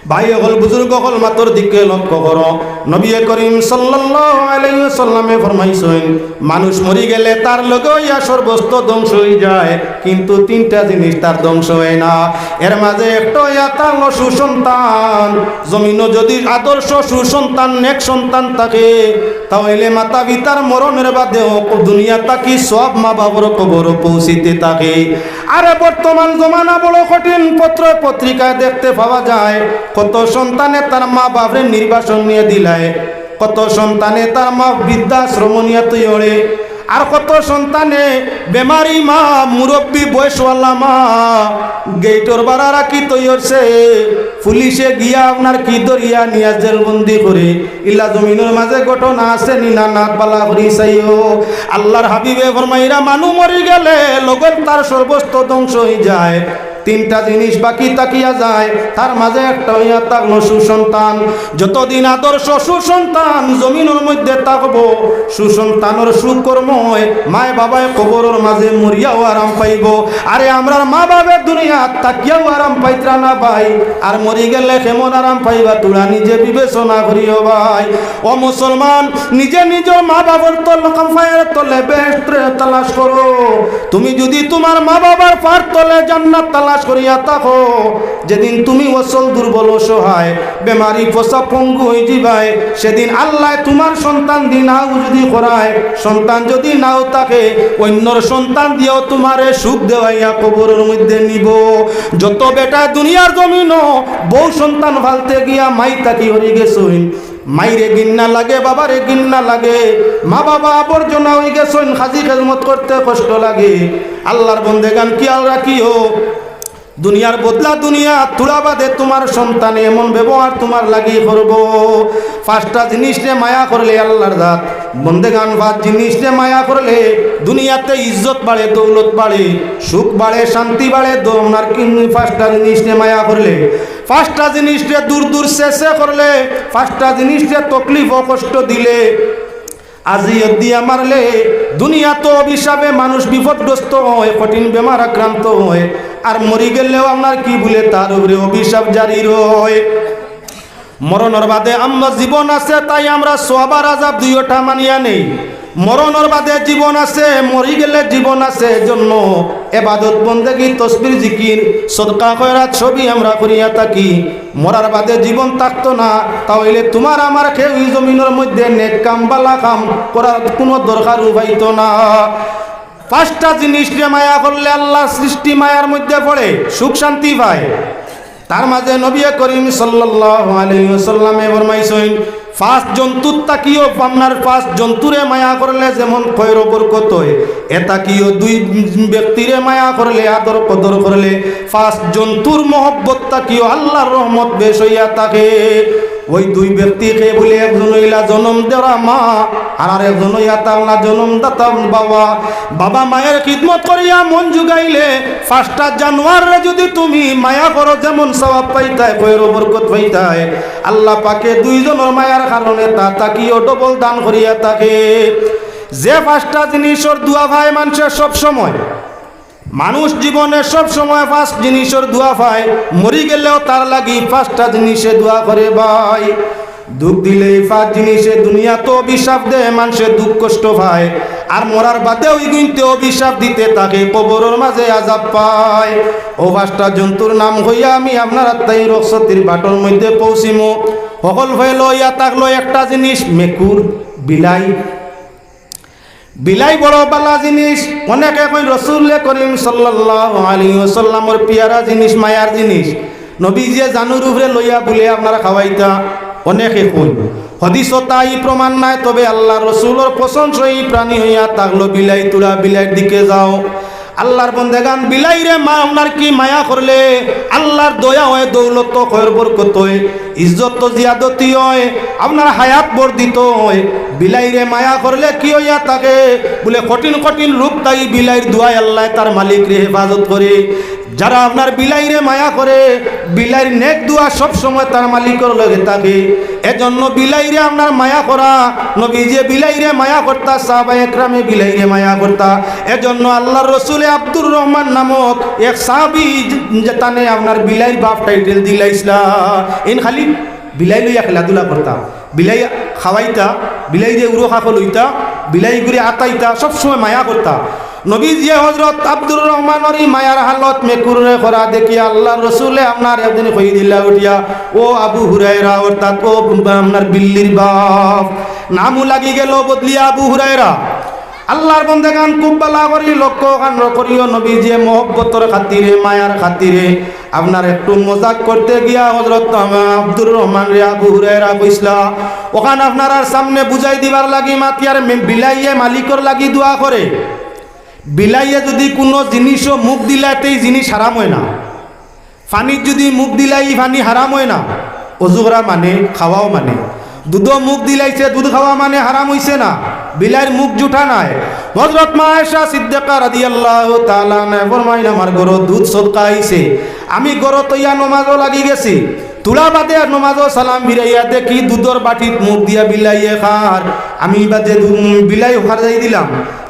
ভাই অকল, বুজুর্গ অকল, মাতর দিকে লক্ষ্য করো। নবী করিম সাল্লাল্লাহু আলাইহি ওয়াসাল্লামে ফরমাইছইন, মানুষ মরি গেলে তার লগে অইয়া সর্বস্ত ধ্বংস অই যায়, কিন্তু তিনটা জিনিস তার ধ্বংস অয় না। এর মাঝে একটা অইয়া তার অইলো সুসন্তান। জমিনো যদি আদর্শ সুসন্তান, নেক সন্তান থাকে, তা অইলে মাতা পিতার মরণের বাদেও দুনিয়া থাকি সওয়াব মা বাবার কবরো পৌঁছিতে থাকে। আরে, বর্তমান জমানা বড় কঠিন। পত্র পত্রিকায় দেখতে পাওয়া যায়, কত সন্তানে তার মা বাপরে নির্বাসন নিয়া দিলায়, কত সন্তানে তার মা বৃদ্ধাশ্রম নিয়া তৈয়রে, আর কত সন্তানে বেমারি মা, মুরব্বি বয়সওয়ালা মা গেইটর বারা রাখি তৈয়রছে। পুলিশে গিয়া আপনার কি ধরিয়া নিয়া জেলবন্দি করে। ইলা জমিনর মাঝে ঘটনা আছে নি না? না, বালা করি চাইও। আল্লাহর হাবিবে ফরমাইরা, মানু মরি গেলে লগর তার সর্বস্ব ধ্বংস অইযায়। তিনটা জিনিস বাকি থাকিয়া যায়, তার মাঝে একটা অইয়া থাকলো সুসন্তান। যতদিন আদর্শ সুসন্তান জমিনর মধ্যে থাকবো, সুসন্তানর সুকর্ময় মায় বাবায় কবরর মাঝে মরিয়াও আরাম পাইবো। আরে, আমরার মা বাবায় দুনিয়াত থাকিয়াও আরাম পাইতরা না ভাই, আর মরি গেলে কেমন আরাম পাইবা, তুরা নিজে বিবেচনা করিও ভাই। ও মুসলমান, নিজে নিজর মা বাবার তল-, পায়ের তলে বেহেশত তালাশ করো। তুমি যদি তুমার মা বাবার পার তলে জান্নাত তালাশ করিয়া থাকো, যেদিন তুমি অচল, দুর্বল, অসহায়, বেমারি, পচা, পঙ্গু অইযিবায়, সেদিন আল্লায় তুমার সন্তান দি নাও যদি করায়, সন্তান যদি নাও থাকে, অইন্যর সন্তান দিয়াও তুমারে সুখ দেওয়াইয়া কবরর মধ্যে নিবো। যত বেটায় দুনিয়ার জমিনো বউ সন্তান ফালতে গিয়া মাই থাকি হরি গেছইন, মাইরে ঘিন্না লাগে, বাবারে ঘিন্না লাগে, মা বাবা আবর্জনা অইগেছইন, খাজি খেজমত করতে কষ্ট লাগে। আল্লাহর বন্দেগান, খিয়াল রাখিও, দুনিয়ার বদলা দুনিয়াত তুরা বাদে তুমার সন্তানে এমন ব্যবহার তুমার লাগি করবো। পাঁচটা জিনিসরে মায়া করলে আল্লাহর জাত, বন্দেগান, পাঁচ জিনিসরে মায়া করলে দুনিয়াতে ইজ্জত বাড়ে, দৌলত বাড়ে, সুখ বাড়ে, শান্তি বাড়ে। দো-, আপনার কি পাঁচটা জিনিসরে মায়া করলে, পাঁচটা জিনিসরে দূর দূর শেষে করলে, পাঁচটা জিনিসরে তকলিফ ও কষ্ট দিলে, আজি অদিয়া মারলে, দুনিয়াত অভিশাপে মানুষ বিপদগ্রস্ত হয়, কঠিন বেমার আক্রান্ত হয়, আর মরি গেলেও আপনার কি বলে তার উপরে অভিশাপ জারি রয়। মরণর বাদে আমরা জীবন আছে, তাই আমরা সওয়াব আর আজাব দুইওটা মানিয়া নেই। মরণর বাদে জীবন আছে, মরি গেলে জীবন আছে, এজন্য এবাদত, বন্দেগী, তসবির, জিকির, সদকা, খয়রাত সবই আমরা করিয়া থাকি। মরার বাদে জীবন থাকতো না, তা অইলে তুমার আমার কেউ ই জমিনর মধ্যে নেক কাম, বালা কাম করার কুনু দরকার পাইতো না। পাঁচটা জিনিসরে মায়া করলে আল্লাহর সৃষ্টি মায়ার মধ্যে পড়ে, সুখ শান্তি পায়। তার মাঝে নবী করিম সাল্লাল্লাহু আলাইহি ওয়াসাল্লামে ফরমাইছইন, পাঁচ জন্তুর থাকিও, আপনার পাঁচ জন্তুরে মায়া করলে যেমন খয়র বরকত হয়, এ থাকিও দুই ব্যক্তিরে মায়া করলে, আদর কদর করলে, পাঁচ জন্তুর মহব্বত থাকিও আল্লাহর রহমত বেশ অইয়া থাকে। ওই দুই ব্যক্তি কে বলে, একজন অইলা জনম দেওয়া মা, আর আরেকজন অইয়া থাকলা জনমদাতা বাবা। বাবা মায়ের খিদমত করিয়া মন জুগাইলে, পাঁচটা জানোয়াররে যদি তুমি মায়া করো, যেমন সওয়াব পাইতায়, খয়র বরকত পাইতায়, আল্লাহ পাকে দুইজনর মায়ার কারণে তা থাকিও ডবল দান করিয়া থাকে। যে পাঁচটা জিনিসর দোয়া পায় মানষে সব সময়, মানুষ জীবনে সব সময় পাঁচ জিনিসর দোয়া পায়, মরি গেলেও তার লাগি পাঁচটা জিনিসে দোয়া করে ভাই। দুখ দিলে এই পাঁচ জিনিসে দুনিয়াত অভিশাপ দেয়, মানষে দুখ কষ্ট পায়, আর মরার বাদেও ইগুইন্তে অভিশাপ দিতে থাকে, কবরর মাঝে আজাব পায়। ও পাঁচটা জন্তুর নাম কইয়া আমি আপনারার তাই রুখসতির বাটর মধ্যে পৌঁছিমু। হকল ফেল অইয়া থাকলো একটা জিনিস, মেকুর, বিলাই। বিলাই বড় বালা জিনিস। অনেকে কইন রসুলে করিম সাল্লাল্লাহু আলাইহি ওয়াসাল্লামর পিয়ারা জিনিস, মায়ার জিনিস। নবীজিয়ে জানুর উপরে লইয়া বুলে আপনারা খাওয়াইতা, অনেকে কইন। হাদিসো তাই প্রমাণ নাই, তবে আল্লাহর রসুলর পছন্দসই প্রাণী অইয়া থাকলো বিলাই। তুরা বিলাইর দিকে যাও। আল্লাহর বন্দেগান, বিলাইরে মা আপনার কি মায়া করলে আল্লাহর দয়া হয়, দৌলত তো খয়র বরকত হয়, ইজ্জত তো জিয়াদতি হয়, আপনার হায়াত বর্ধিত হয়। বিলাইরে মায়া করলে কি অইয়া থাকে? বুলে কঠিন কঠিন রোগ তাই বিলাইর দোয়ায় আল্লায় তার মালিকরে হেফাজত করে। যারা আপনার বিলাইরে মায়া করে, বিলাইর নেক দোয়া সব সময় তার মালিকর লগে থাকে। এজন্য বিলাইরে আপনার মায়া করা, নবীজিয়ে বিলাইরে মায়া করতা, সাহাবা একরামে বিলাইরে মায়া করতা। এজন্য আল্লাহর রসুলে আব্দুর রহমান নামক এক সাহাবি যে তানে আপনার বিলাইর বাপ টাইটেল দিলাইছলা। ইন খালি বিলাই লইয়া খেলাধুলা করতা, বিলাই খাওয়াইতা, বিলাই দিয়ে উড়ো খাকো লইতা, বিলাই ঘুরে আতাইতা, সবসময় মায়া করতা। নবীজিয়ে হজরত আব্দুর রহমানর ই মায়ার হালত মেকুররে করা দেখিয়া আল্লাহর রসুলে আপনার একদিন কই দিলা উঠিয়া, "ও আবু হুরায়রা", অর্থাৎ ও আপনার বিল্লির বাপ, নামও লাগি গেল বদলিয়া আবু হুরায়রা। আল্লাহর বন্দেগান, খুব ভালা করি লক্ষ্য খান করিও, নবীজিয়ে মহব্বতর খাতিরে, মায়ার খাতিরে, আপনার একটু মজাক করতে গিয়া হযরত আব্দুর রহমান রে আবু হুরায়রা কইছলা, অখান আপনারার সামনে বুঝাই দিবার লাগি মাতিয়ার। মে-, বিলাইয়ে মালিকর লাগি দোয়া করে। বিলাইয়ে যুদি কুনু জিনিসো মুখ দিলায়, তে ই জিনিস হারাম অয় না। পানিত যুদি মুখ দিলায়, ই পানি হারাম অয় না। অজু করা মানে, খাওয়াও মানে। দুধো মুখ দিলাইছে, দুধ খাওয়া মানে হারাম অইছে না। বিলাইর মুখ জুঠা নায়। হযরত মা আয়েশা সিদ্দিকা রাদিয়াল্লাহু তাআলা আনহা ফরমাইন, আমার ঘরো দুধ সদকা আইছে, আমি ঘরো থইয়া নমাজো লাগি গেছি। থুড়া বাদে নমাজো সালাম ফিরাইয়া দেখি দুধর বাটিত মুখ দিয়া বিলাইয়ে খার। আমি বাদে দু-, বিলাইও খার যাই দিলাম।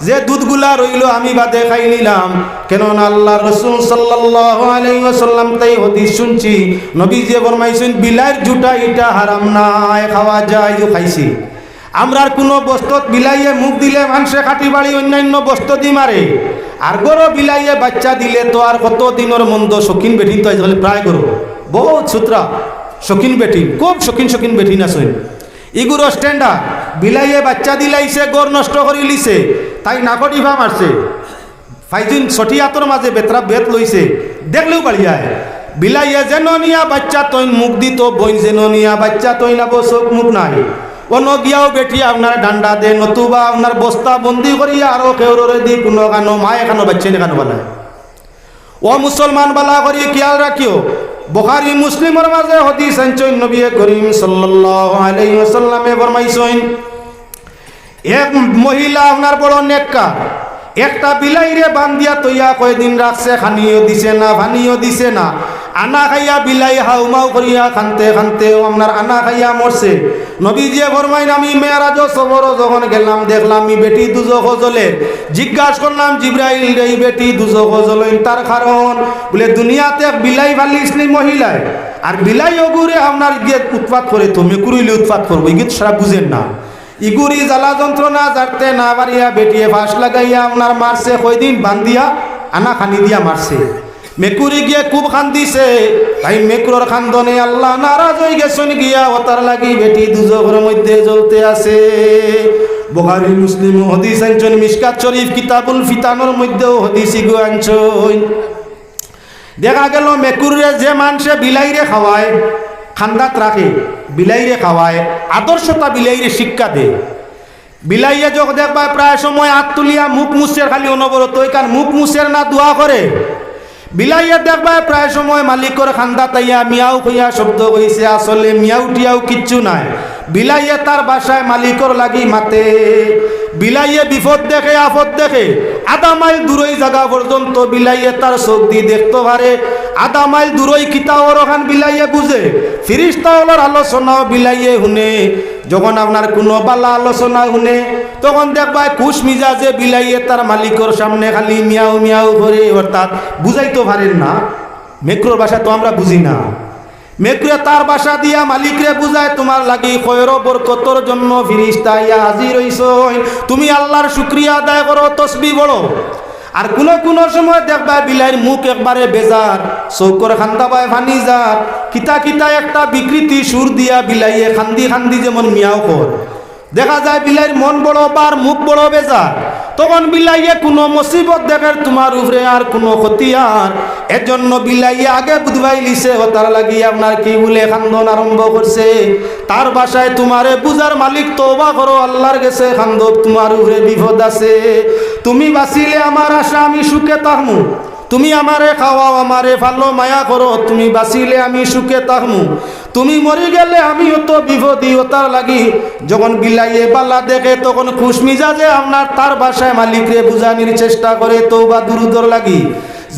যে দুধগুলা রইলো আমি বাদে খাই নিলাম। কেননা আল্লাহর রাসূল সাল্লাল্লাহু আলাইহি ওয়াসাল্লাম তাই হাদিস শুনছি, নবীজিয়ে ফরমাইছইন, বিলাইর জুঠা ইটা হারাম নায়, খাওয়া যায়, ও খাইছি। আমরার কুনু বস্তত বিলাইয়ে মুখ দিলে মানষে কাঠি বাড়ি অইন্যাইন্য বস্তদি মারে, আর ঘরো বিলাইয়ে বাইচ্চা দিলে তো আর কত দিনর মন্দ শৌখিন বেটিন তো আইজকালি প্রায় ঘরো বউত সুতরা শৌখিন বেটিন, খুব শৌখিন শৌখিন বেটিন আছইন। ইগুর standard, বিলাইয়ে বাইচ্চা দিলাইছে, ঘর নষ্ট করিলিছে, তাই নাকো টিফা মারছে। ফাইজিন ছটি আতর মাঝে বেতরা বেত লইছে, দেখলেউ বাড়িয়ায়। বিলাইয়ে যেনো নিয়া বাইচ্চা থইন মুখ দিতো, বইন যেনো নিয়া বাইচ্চা থইন আবো চউখ মুখ নাই। অনো গিয়াও বেটি আপনার ডান্ডা দে, নতুবা আপনার বস্তা বন্দি করিয়া আরো কেউররে দি কুনু খানো, মায়ে খানো, বাইচ্চাইনে খানো বানায়। ও মুসলমান, ভালা করি খিয়াল রাখিও, বুখারী মুসলিমর মাঝে হাদিস আনছইন, নবী করিম সাল্লাল্লাহু আলাইহি ওয়াসাল্লামে ফরমাইছইন, এক মহিলা আপনার বড় নেককার, একটা বিলাইরে বান্ধিয়া থইয়া কয়দিন রাখছে, খানিও দিছে না, পানিও দিছে না। আনা খাইয়া বিলাই হাউমাউ করিয়া কানতে কানতে ও আপনার আনা খাইয়া মরছে। নবীজিয়ে ফরমাইন, আমি মেরাজো সফরো যখন গেলাম, দেখলাম ই বেটি দুজখো জ্বলের। জিজ্ঞাস করলাম, জিব্রাইল রে, ই বেটি দুজখো জ্বলইন, তার কারণ? বুলে, দুনিয়াত এক বিলাই পালিছনি মহিলায়, আর বিলাই অগুরে আপনার গিয়ে উৎপাত করে, তো মেকুর অইলে উৎপাত করবো, ইগিত সারা বুঝের না। ইগুরি জ্বালা যন্ত্রণা জারতে না পারিয়া বেটিয়ে ফাঁস লাগাইয়া আপনার মারছে, কয়দিন বান্ধিয়া আনা খানি দিয়া মারছে। মেকুরি গিয়ে খুব কান্দিছে, তাই মেকুরর কান্দনে আল্লাহ নারাজ অইগেছইন গিয়া, অতার লাগি বেটি দুজখর মধ্যে জ্বলতে আছে। বুখারী মুসলিম হাদিস আনছইন, মিশকাত শরীফ কিতাবুল ফিতানর মধ্যেও হাদিস ইগু আনছইন। দেখা গেল মেকুররে যে মানষে বিলাইরে খাওয়ায়, কান্দাত রাখে, বিলাইরে খাওয়ায়, আদর্শতা বিলাইরে শিক্ষা দে। বিলাইয়ে যখন দেখবায় প্রায় সময় আত তুলিয়া মুখ মুছের, খালি অনবরত ওইখান মুখ মুছের না দোয়া করে। বিলাইয়ে দেখবায় প্রায় সময় মালিকর কান্দাত আইয়া মিয়াও কইয়া শব্দ কইছে, আসলে মিয়াও টিয়াও কিচ্ছু নাই। বিলাইয়ে তার ভাষায় মালিকর লাগি মাতে। বিলাইয়ে বিপদ দেখে, আপদ দেখে, আধা মাইল দূরই জাগা পর্যন্ত বিলাইয়ে তার চউখ দি দেখতো পারে। আধা মাইল দূরই কিতা অরখান বিলাইয়ে বুঝে, ফিরিস্তা অকলর আলোচনাও বিলাইয়ে হুনে। যখন আপনার কুনু বালা আলোচনা হুনে, তখন দেখবায় খুশ মিজাজে বিলাইয়ে তার মালিকর সামনে খালি মিয়াও মিয়াও করে, অর্থাৎ বুঝাইতো পারের না। মেকুরর ভাষা তো আমরা বুঝি না। মেকুরে তার ভাষা দিয়া মালিকরে বুঝায়, তুমার লাগি খয়র বরকতর জন্য ফিরিস্তা আইয়া হাজির অইছইন, তুমি আল্লাহর শুকরিয়া আদায় করো, তসবি পড়ো। আর কুনু কুনু সময় দেখবায় বিলাইর মুখ একবারে বেজার, চউখর কান্দাবায় পানি যার, কিতা কিতা একটা বিকৃতি সুর দিয়া বিলাইয়ে কান্দি কান্দি যেমন মিয়াও কর। দেখা যায় বিলাইর মন বড় বার, মুখ বড় বেজার। তখন বিলাইয়ে কুনু মুসিবত দেখের তুমার উপরে আর কুনু ক্ষতি আর, এজন্য বিলাইয়ে আগে বুঝবাইলিছে, অতার লাগি আপনার কি বুলে কান্দন আরম্ভ করছে। তার ভাষায়, তুমারে বুঝার মালিক, তওবা করো, আল্লাহর গেছে কান্দো, তুমার উপরে বিপদ আছে। তুমি বাঁচিলে আমার আশা, আমি সুখে থাকমু। তুমি আমারে খাওয়াও, আমারে পালো, মায়া করো, তুমি বাঁচিলে আমি সুখে থাকমু, তুমি মরি গেলে আমিও তো বিপদি। অতার লাগি যখন বিলাইয়ে বালা দেখে, তখন খুশ মিজাজে আপনার তার ভাষায় মালিকরে বুঝানির চেষ্টা করে, তওবা দুরুদর লাগি,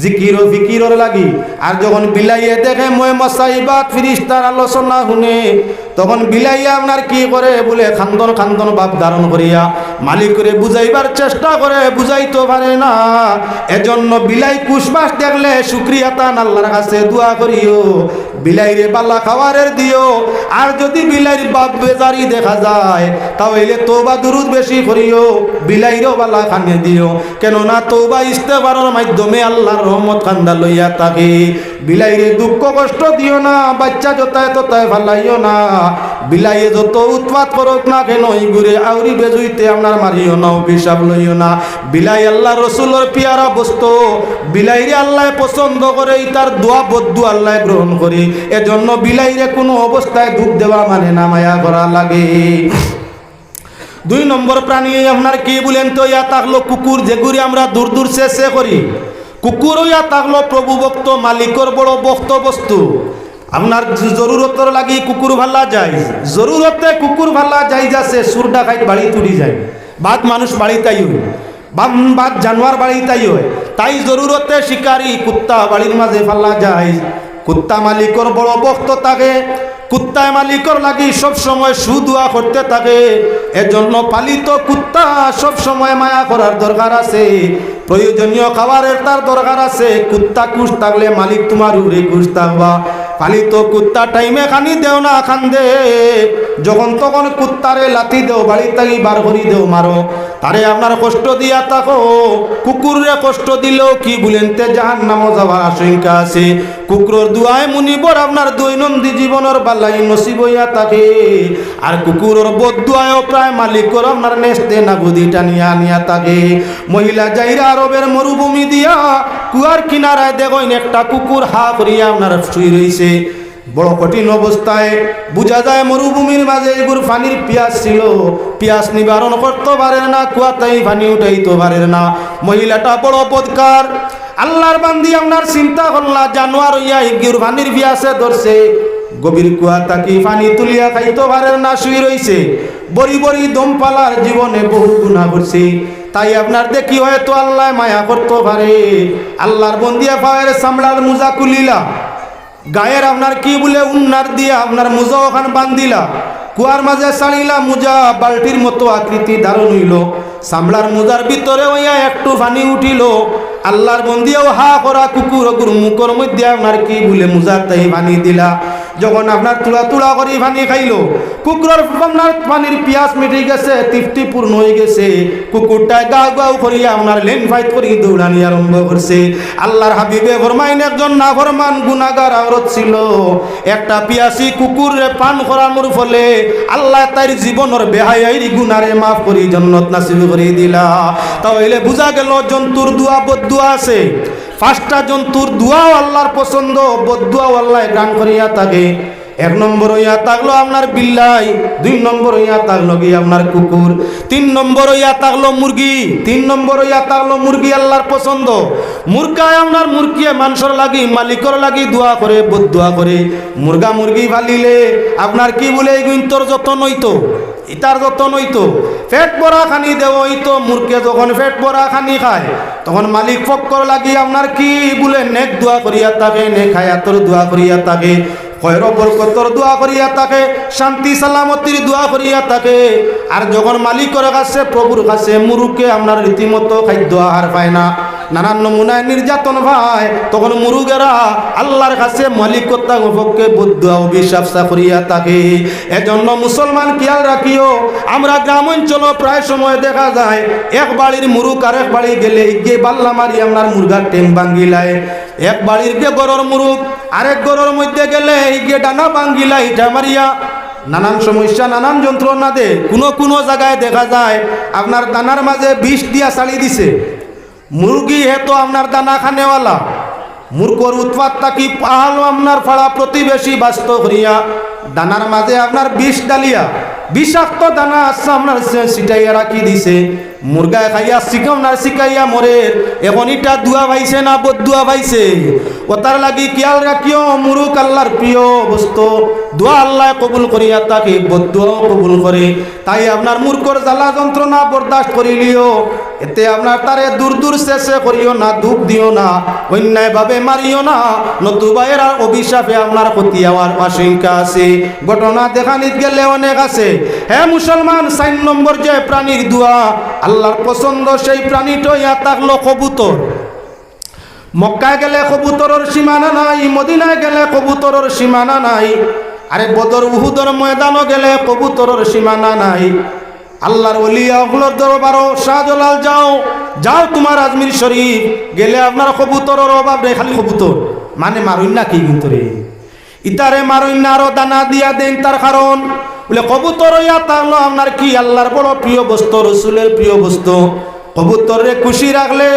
জিকির ও ফিকিরর লাগি। আর যখন বিলাইয়ে দেখে ময় মসাইবাত ফিরিস্তার আলোচনা হুনে, তখন বিলাইয়ে আপনার কি করে বুলে, কান্দন কান্দন ভাব ধারণ করিয়া মালিকরে বুঝাইবার চেষ্টা করে, বুঝাইতো পারে না। এজন্য বিলাই খুশ মাছ দেখলে শুকরিয়া তান আল্লাহর কাছে দোয়া করিও, বিলাইরে বালা খাওয়ারের দিও। আর যদি বিলাইর ভাব বেজারি দেখা যায়, তাহলে তওবা দুরুদ বেশি করিও, বিলাইরেও বালা খানি দিও। কেননা তওবা ইস্তেগফারর মাধ্যমে আল্লাহর রহমত কান্দা লইয়া থাকে। বিলাইরে দুঃখ কষ্ট দিও না, বাইচ্চা যতায় ততায় ফালাইও না। বিলাইয়ে যত উৎপাত করউক না কেনে, ইগুরে আউরি বেজুইতে আপনার মারিও না, অভিশাপ লইও না। বিলাই আল্লার রসুলর পিয়ারা বস্তু, বিলাইরে আল্লায় পছন্দ করে, ইতার দোয়া বদ্দোয়া আল্লায় গ্রহণ করে। এজন্য বিলাইরে কুনু অবস্থায় দুখ দেওয়া মানে না, মায়া করা লাগে। দুই নম্বর প্রাণী আপনার কি বুলেন তো? ইয়া থাকলো কুকুর, যেগুরে আমরা দূর দূর সে সে করি। কুকুর ইয়া থাকলো প্রভু ভক্ত, মালিকর বড় ভক্ত বস্তু। আপনার জ-, জরুরতর লাগি কুকুর ভালা যায়, জরুরতে কুকুর ভালা যায় যাচ্ছে, চুর ডাকাইত বাড়িত উড়ি যায়, বাদ মানুষ বাড়িত আইও, বাদ, বাদ জানোয়ার বাড়িত আইও, তাই জরুরতে শিকারি কুত্তা বাড়ির মাঝে ফালা যায়। কুত্তা মালিকর বড় ভক্ত থাকে, কুত্তায় মালিকর লাগি সব সময় সুদোয়া করতে থাকে। এজন্য পালিত কুত্তা সব সময় মায়া করার দরকার আছে, প্রয়োজনীয় খাবারের তার দরকার আছে। কুত্তা খুশ থাকলে মালিক তোমার উপরে খুশ থাকবা। পালিত কুত্তা টাইমে খানি দেও না, কান্দে। যখন তখন কুত্তারে লাথি দেও, বাড়ি থাকি বার করি দেও, মারো। তারে আপনার কষ্ট দিয়া থাকো, কুকুররে কষ্ট দিলেও কি বুলেন তে জাহান্নামো যাওয়ার আশঙ্কা আছে। কুকুরর দোয়ায় মুনিবর আপনার দৈনন্দিন জীবনর বালাই নসিব হইয়া থাকে। আর কুকুরর বদ্দোয়ায়ও প্রায় মালিকর আপনার নেস্তে নাবুদি টানিয়া আনিয়া থাকে। মহিলা যাইরা আরবের মরুভূমি দিয়া কুয়ার কিনারায় দেখইন একটা কুকুর হা করিয়া আপনার শুই রইছে। বড় কঠিন অবস্থায়, বুঝা যায় মরুভূমির মাঝে এগুর পানির পিয়াস ছিল, পিয়াস নিবারণ করতে পারের না, কুয়া থাকি পানি উঠাইতে পারের না। মহিলাটা বড় বদকার, আল্লার বান্দি আপনার চিন্তা করলা, জানোয়ার হইয়া এগুর পানির পিয়াসে ধরছে, গভীর কুয়া থাকি পানি তুলিয়া খাইতে পারের না, শুই রইছে, বড়ি বড়ি দম ফালার, জীবনে বহু গুনাহ করছে, তাই আপনার দেখি হয়তো আল্লায় মায়া করতে পারে। আল্লার বন্দিয়ে পাওয়ের চামড়ার মোজা খুলিলা, গায়ের আপনার কি বুলে উন্নার দিয়া আপনার মোজা ওখান বান্ধিলা, কুয়ার মাঝে ছাড়িলা, মোজা বালতির মতো আকৃতি ধারণ হইল, চামড়ার মোজার ভিতরে হইয়া একটু পানি উঠিল। আল্লার বন্দিয়েও হা করা কুকুর ওগুর মুখর মধ্যে আপনার কি বুলে মোজার থাকি পানি দিলা। যখন আপনার তুড়া তুড়া করি পানি খাইল, কুকুরর আপনার পানির পিয়াস মিটি গেছে, তৃপ্তি পূর্ণ হয়ে গেছে, কুকুরটায় গাউ গাউ করিয়া আপনার লেন ফাইট করি দৌড়ানি আরম্ভ করছে। আল্লার হাবিবে ফরমাইন, একজন নাফরমান গুনাগার আওরত ছিল, একটা পিয়াসি কুকুররে পান করানোর ফলে আল্লায় তাইর জীবনর বেহায়াইর গুনারে মাফ করি জন্নত নসিব করি দিলা। তাইলে বুঝা গেল জন্তুর দোয়া বদ্দোয়া আছে, পাঁচটা জন্তুর দোয়াও আল্লার পছন্দ, বদ্দোয়াও আল্লায় গ্রহণ করিয়া থাকে। এক নম্বর হইয়া থাকলো আপনার বিলাই, দুই নম্বর হইয়া থাকলো কি আপনার কুকুর, তিন নম্বর হইয়া থাকলো মুরগি, তিন নম্বর হইয়া থাকলো মুরগি আল্লার পছন্দ। মুরগায় আপনার মুরগিয়ে মানষর লাগি, মালিকর লাগি দোয়া করে, বদ্দোয়া করে। মুরগা মুরগি ফালিলে আপনার কি বুলে এই গুইন্তর যত্ন হইতো, ইতার যত্ন হইতো, পেট ভরা খানি দেওয়া হইতো। মুরগে যখন পেট ভরা খানি খায়, তখন মালিক পক্ষর লাগি আপনার কি বুলে নেক দোয়া করিয়া থাকে, নেক হায়াতর দোয়া করিয়া থাকে, খয়র বরকতর দোয়া করিয়া থাকে, শান্তি সালামতির দোয়া করিয়া থাকে। আর যখন মালিকর কাছে, প্রভুর কাছে মুরুগে আপনার রীতিমতো খাদ্য আহার পায় না, নানান নমুনায় নির্যাতন পায়, তখন মুরুগেরা আল্লার কাছে মালিক কর্তার পক্ষে বদ্দোয়া অভিশাপ চা করিয়া থাকে। এজন্য মুসলমান খেয়াল রাখিও, আমরা গ্রাম অঞ্চল প্রায় সময় দেখা যায় এক বাড়ির মুরুগ আরেক বাড়ি গেলে ইগে বাল্লা মারি আপনার মুরগার ঠেং ভাঙ্গিলায়, এক বাড়ির গে ঘরর মুরুগ আরেক ঘরর মধ্যে গেলে ইগে ডানা ভাঙ্গিলায় ইটা মারিয়া নানান সমস্যা, নানান যন্ত্রণা দে। কোনো কোনো জায়গায় দেখা যায় আপনার দানার মাঝে বিষ দিয়া ছাড়ি দিছে। মুরগি হে তো আপনার দানা খানেওয়ালা, মুরগর উৎপাত থাকি আহালো আপনার পাড়া প্রতিবেশী বাস্ত করিয়া দানার মাঝে আপনার বিষ ডালিয়া, বিষাক্ত দানা আছে আপনার সে ছিটাইয়া রাখি দিছে। মুরগায় খাইয়া শিকাও না শিকাইয়া মরের। এখন ইটা দোয়া পাইছে না বদ্দোয়া পাইছে? ওতার লাগি খেয়াল রাখিও, মুরুগ আল্লার প্রিয় বস্তু, দোয়া আল্লায় কবুল করিয়া থাকে, বদ্দোয়াও কবুল করে। তাই আপনার মুরগর জ্বালা যন্ত্রণা বরদাস্ত করিলিও, এতে আপনার তারে দূর দূর শেষে করিও না, দুখ দিও না, অন্যায়ভাবে মারিও না, নতুবা এরার অভিশাপে আপনার ক্ষতি হওয়ার আশঙ্কা আছে। ঘটনা দেখানিত গেলে অনেক আছে। হে মুসলমান, চাইর নম্বর যে প্রাণীর দোয়া আল্লার পছন্দ, সেই প্রাণীটা ইয়া থাকলো কবুতর। মক্কায় গেলে কবুতরর সীমানা নাই, মদিনায় গেলে কবুতরর সীমানা নাই, আরে বদর উহুদর ময়দানো গেলে কবুতরর সীমানা নাই। আল্লার ওলিয়া অকলর দরবারো, শাহজালাল যাও, যাও তুমার আজমির শরীফ, গেলে আপনার কবুতরর অভাব নাই, খালি কবুতর। মানে মারইন না কি কিন্তু রে? ইতারে মারইন না, আরো দানা দিয়া দেইন, তার কারণ বুলে, কবুতর অইয়া থাকলো আপনার কি আল্লাহর বড় প্রিয় বস্তু, রসুলের প্রিয় বস্তু। কবুতররে খুশি রাখলে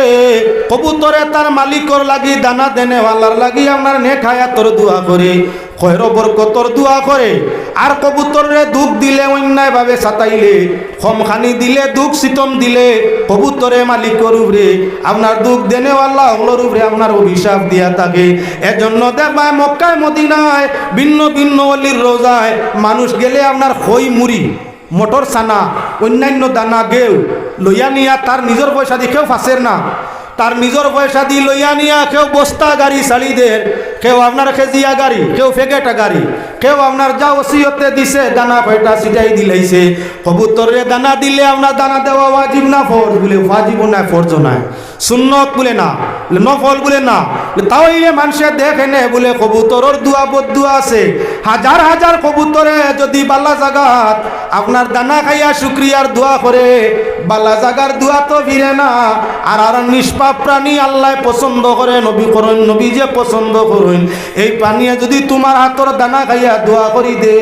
কবুতরে তার মালিকর লাগি, দানা দেনেওয়ালার লাগি আপনার নেক হায়াতর দোয়া করে, খয়র বরকতর দোয়া করে। আর কবুতররে দুখ দিলে, অন্যায়ভাবে সাতাইলে, কমখানি দিলে, দুখ সিতম দিলে, কবুতরে মালিকর উপরে, আপনার দুখ দেনেওয়ালা অকলর উপরে আপনার অভিশাপ দিয়া থাকে। এজন্য দেখবায় মক্কায় মদিনায় ভিন্ন ভিন্ন অলির রোজায় মানুষ গেলে আপনার খই মুড়ি, মটর চানা, অন্যান্য দানা গেউ লইয়া নিয়া তার নিজর পয়সাদি কেউ ফাঁসের না, তার নিজর পয়সাদি লইয়া নিয়া কেউ বস্তা গাড়ি ছাড়ি দের, কেউ আপনার কেজিয়া গাড়ি, কেউ প্যাকেটা গাড়ি, কেউ আপনার যা ওসিয়তে দিছে দানা কয়টা ছিটাই দিলাইছে। কবুতররে দানা দিলে আপনার দানা দেওয়া ওয়াজিব না ফরজ? বুলে ওয়াজিবও নায়, ফরজও নায়, সুন্নত বুলে না, বুলে নফল বুলে না। বুলে তাইলে মানষে দেখে নে বুলে কবুতরর দোয়া বদদোয়া আছে। হাজার হাজার কবুতরে যদি বালা জাগাত আপনার দানা খাইয়া শুকরিয়ার দোয়া করে, বালা জাগার দোয়া তো ফিরে না। আর আর নিষ্পাপ প্রাণী আল্লায় পছন্দ করে, নবী করইন, নবী যে পছন্দ করইন, এই প্রাণীয়ে যদি তুমার আতর দানা খাইয়া দোয়া করি দে,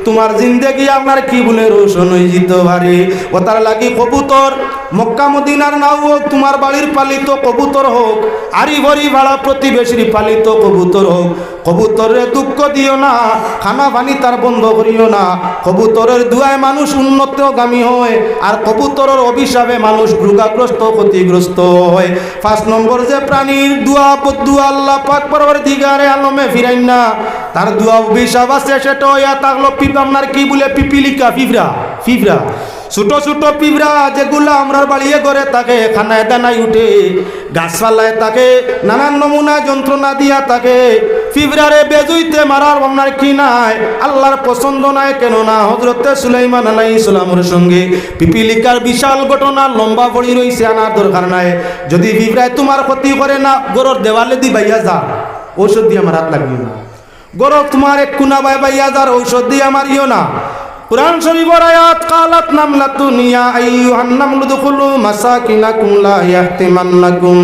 তুমার জিন্দেগি আপনার কি বুলে রোশন অইযিতো পারে। অতার লাগি কবুতর, মক্কা মদিনার নাও অউক, তুমার বাড়ির পালিত কবুতর অউক, আড়ি-বড়ি পাড়া প্রতিবেশীর পালিত কবুতর অউক, কবুতররে দুঃখ দিও না, খানা পানি তার বন্ধ করিও না। কবুতরর দোয়ায় মানুষ উন্নতগামী হয়, আর কবুতরর অভিশাপে মানুষ রোগাগ্রস্ত, ক্ষতিগ্রস্ত হয়। পাঁচ নম্বর যে প্রাণীর দোয়া বদদোয়া আল্লাহ পাক পরওয়ারদিগারে আলমে ফিরাইন না, তার দোয়া অভিশাপ আছে, সেটা অইয়া থাকলো পিপ-, আপনার কি বুলে পিপিলিকা, পিঁপড়া, পিঁপড়া। ছোট ছোট পিঁপড়া যেগুলা আমরার বাড়িয়ে ঘরে থাকে, খানায় দানায় উঠে, গাছপালায় থাকে, নানান নমুনা যন্ত্রণা দিয়া থাকে। পিঁপড়ারে বেজুইতে মারার আপনার কি নাই, আল্লাহর পছন্দ নাই। কেননা হযরতে সুলাইমান আলাইহিস সালামর সঙ্গে পিপিলিকার বিশাল ঘটনা লম্বা পড়ি রইছে, আনার দরকার নাই। যদি পিঁপড়ায় তুমার ক্ষতি করে না, ঘরর দেওয়ালেদি বাইয়া যার, ঔষধ দিয়া মারাত লাগিও না। ঘরর তুমার এক কুনা বায় বাইয়া যার, ঔষধ দিয়া মারিও না। কুরআন শরীফর আয়াত, قالت نملة يا أيها النمل ادخلوا مساكنكم لا يحطمنكم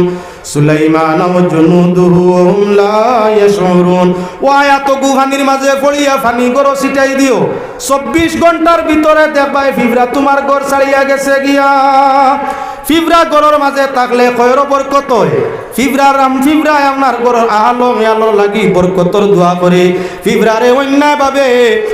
سليمان وجنوده وهم لا يشعرون। ও আয়াত গু পানির মাঝে পড়িয়া পানি ঘরো ছিটাই দিও। চব্বিশ ঘন্টার ভিতরে দেখবায় পিঁপড়া তুমার ঘর ছাড়িয়া গেছে গিয়া। পিঁপড়া ঘরর মাঝে থাকলে খয়র বরকত হয়। পিঁপড়ার আম-, পিঁপড়ায় আপনার ঘরর আহালো মিয়ালর লাগি বরকতর দোয়া করে। পিঁপড়ারে অন্যায়ভাবে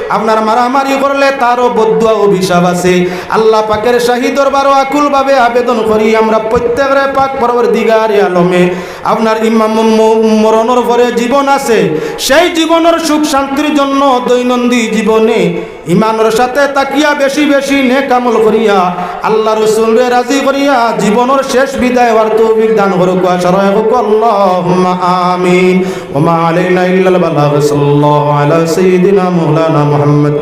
আপনার মারামারি করলে তারও বদদোয়া অভিশাপ আছে। আল্লাহ পাকের শাহী দরবারো আকুলভাবে আবেদন করি আমরা প্রত্যেকরে পাক পরওয়ারদিগারে আলমে আপনার ইমাম ম-, মরণর পরে জীবন আছে, সেই জীবনর সুখ শান্তির জন্য দৈনন্দিন জীবনে ইমানর সাথে থাকিয়া বেশি বেশি নেক আমল করিয়া আল্লাহ রসুলরে রাজি করিয়া জীবনর শেষ বিদায় হওয়ার তৌফিক দান করুক। সবাই কউক, আল্লাহুম্মা আমিন। ওয়া মা আলাইনা ইল্লাল বালাগ। সাল্লাল্লাহু আলা সাইয়্যিদিনা মাওলানা মুহাম্মদ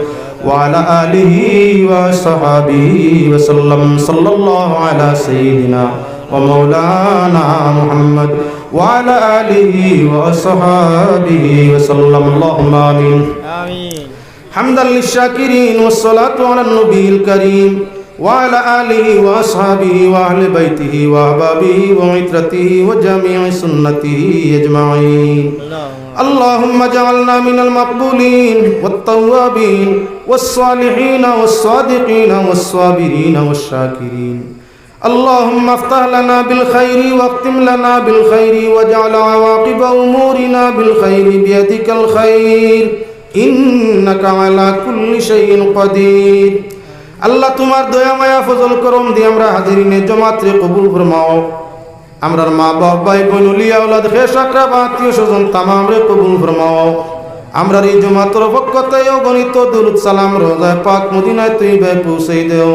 ওয়া আলা আলিহি ওয়া সাহবিহি ওয়া সাল্লাম। সাল্লাল্লাহু আলা সাইয়্যিদিনা ওয়া মাওলানা মুহাম্মদ ওয়া আলা আলিহি ওয়া সাহবিহি ওয়া সাল্লাম। আল্লাহুম্মা আমিন। আমিন। حمدا للشاكرين والصلاة على النبي الكريم وعلى آله وأصحابه وأهل بيته وأحبابه وعترته وجميع سنته أجمعين. اللهم اجعلنا من المقبولين والتوابين والصالحين والصادقين والصابرين والشاكرين. اللهم افتح لنا بالخير واختم لنا بالخير واجعل عواقب أمورنا بالخير بيدك الخير إنك على كل شيء قدير. আল্লাহ, তুমার দয়া মায়া ফজল করম দি আমরা হাজিরিনে জমাতরে কবুল ফরমাও। আমরার মা বাপ, ভাই বোন, উলিয়া আওলাদ, খেশ আকরাবা, আত্মীয় স্বজন তামামরে কবুল ফরমাও। আমরার ই জমাতর পক্ষ থাকি অগণিত দুরুদ সালাম রওজায়ে পাক মদিনায়ে তৈয়বায় পৌঁছাই দেও।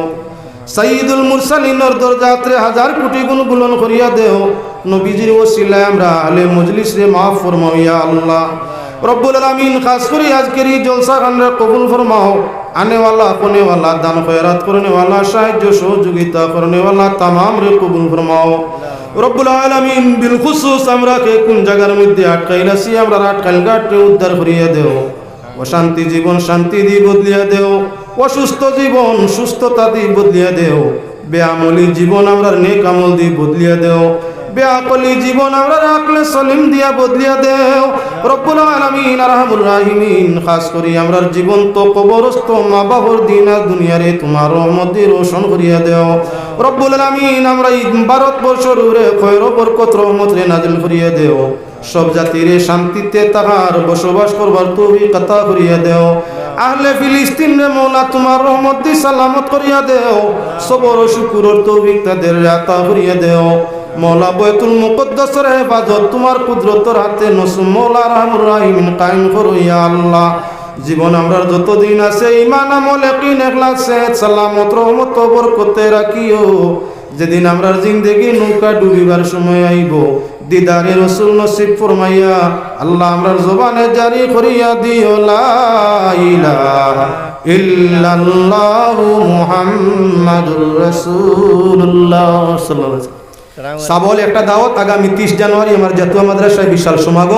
সাইয়্যিদুল মুরসালিনর দরজাতরে হাজার কোটি গুণ বুলন্দ করিয়া দেও। নবীজির ওসিলায় আমরা আহলে মজলিসরে মাফ ফরমাও ইয়া আল্লাহ। রব্বুল আলামিন, খাস করি আজকের ই জলসাখানরে কবুল ফরমাও। আনেওয়ালা, কনেওয়ালা, দান খয়রাত করনেওয়ালা, সাহায্য সহযোগিতা করনেওয়ালা তামামরে কবুল ফরমাও। রব্বুল আলামিন, বিলখুসুস আমরারে কুন জাগার মধ্যে আটকাইল আছি, আমরার আটকাইল ঘাটরে উদ্ধার করিয়া দেও। অশান্তি জীবন শান্তি দি বদলিয়া দেও, অসুস্থ জীবন সুস্থতা দি বদলিয়া দেও, বেআমলি জীবন আমরার নেক আমল দি বদলিয়া দেও। বেআকলি জীবন আমরার আকলে সলিম দিয়া বদলিয়া দেও। রব্বুল আলামিন, আরহামুর রাহিমিন, খাস করি আমরার জীবন্ত কবরস্থ মা বাফর দিন আর দুনিয়ারে তুমার রহমত দি রোশন করিয়া দেও। রব্বুল আলামিন, আমরার ই ভারতবর্ষর উপরে খয়র বরকত রহমতরে নাজিল করিয়া দেও। সব জাতিরে শান্তিতে থাকার, বসবাস করবার তৌফিক আতা করিয়া দেও। আহলে ফিলিস্তিনরে মওলা তুমার রহমত দি সালামত করিয়া দেও। সবর ও শুকুরর তৌফিক তাদেররে আতা করিয়া দেও। মওলা, বয়তুল মুকাদ্দাসর হেফাজত তুমার কুদরতর হাতে নসুম, মওলা আরহামুর রাহিমিন, কায়েম করো ইয়া আল্লাহ। জীবন আমরার যতদিন আছে, ঈমান, আমল, ইয়াকিন, ইখলাস, সেহত, সালামত, রহমত ও বরকতে রাখিও। যেদিন আমরার জিন্দেগি নৌকা ডুবিবার সময় আইবো, দিদারে রসুল নসিব ফরমাইয়া আল্লাহ আমরার জবানে জারি করিয়া দিও, লা ইলাহা ইল্লাল্লাহু মুহাম্মাদুর রাসূলুল্লাহ সাল্লাল্লাহু আলাইহি ওয়াসাল্লাম। সাবল একটা দাওয়াত, আগামী তিরিশ জানুয়ারি আমার জাতুয়া মাদ্রাসায় বিশাল সমাগম।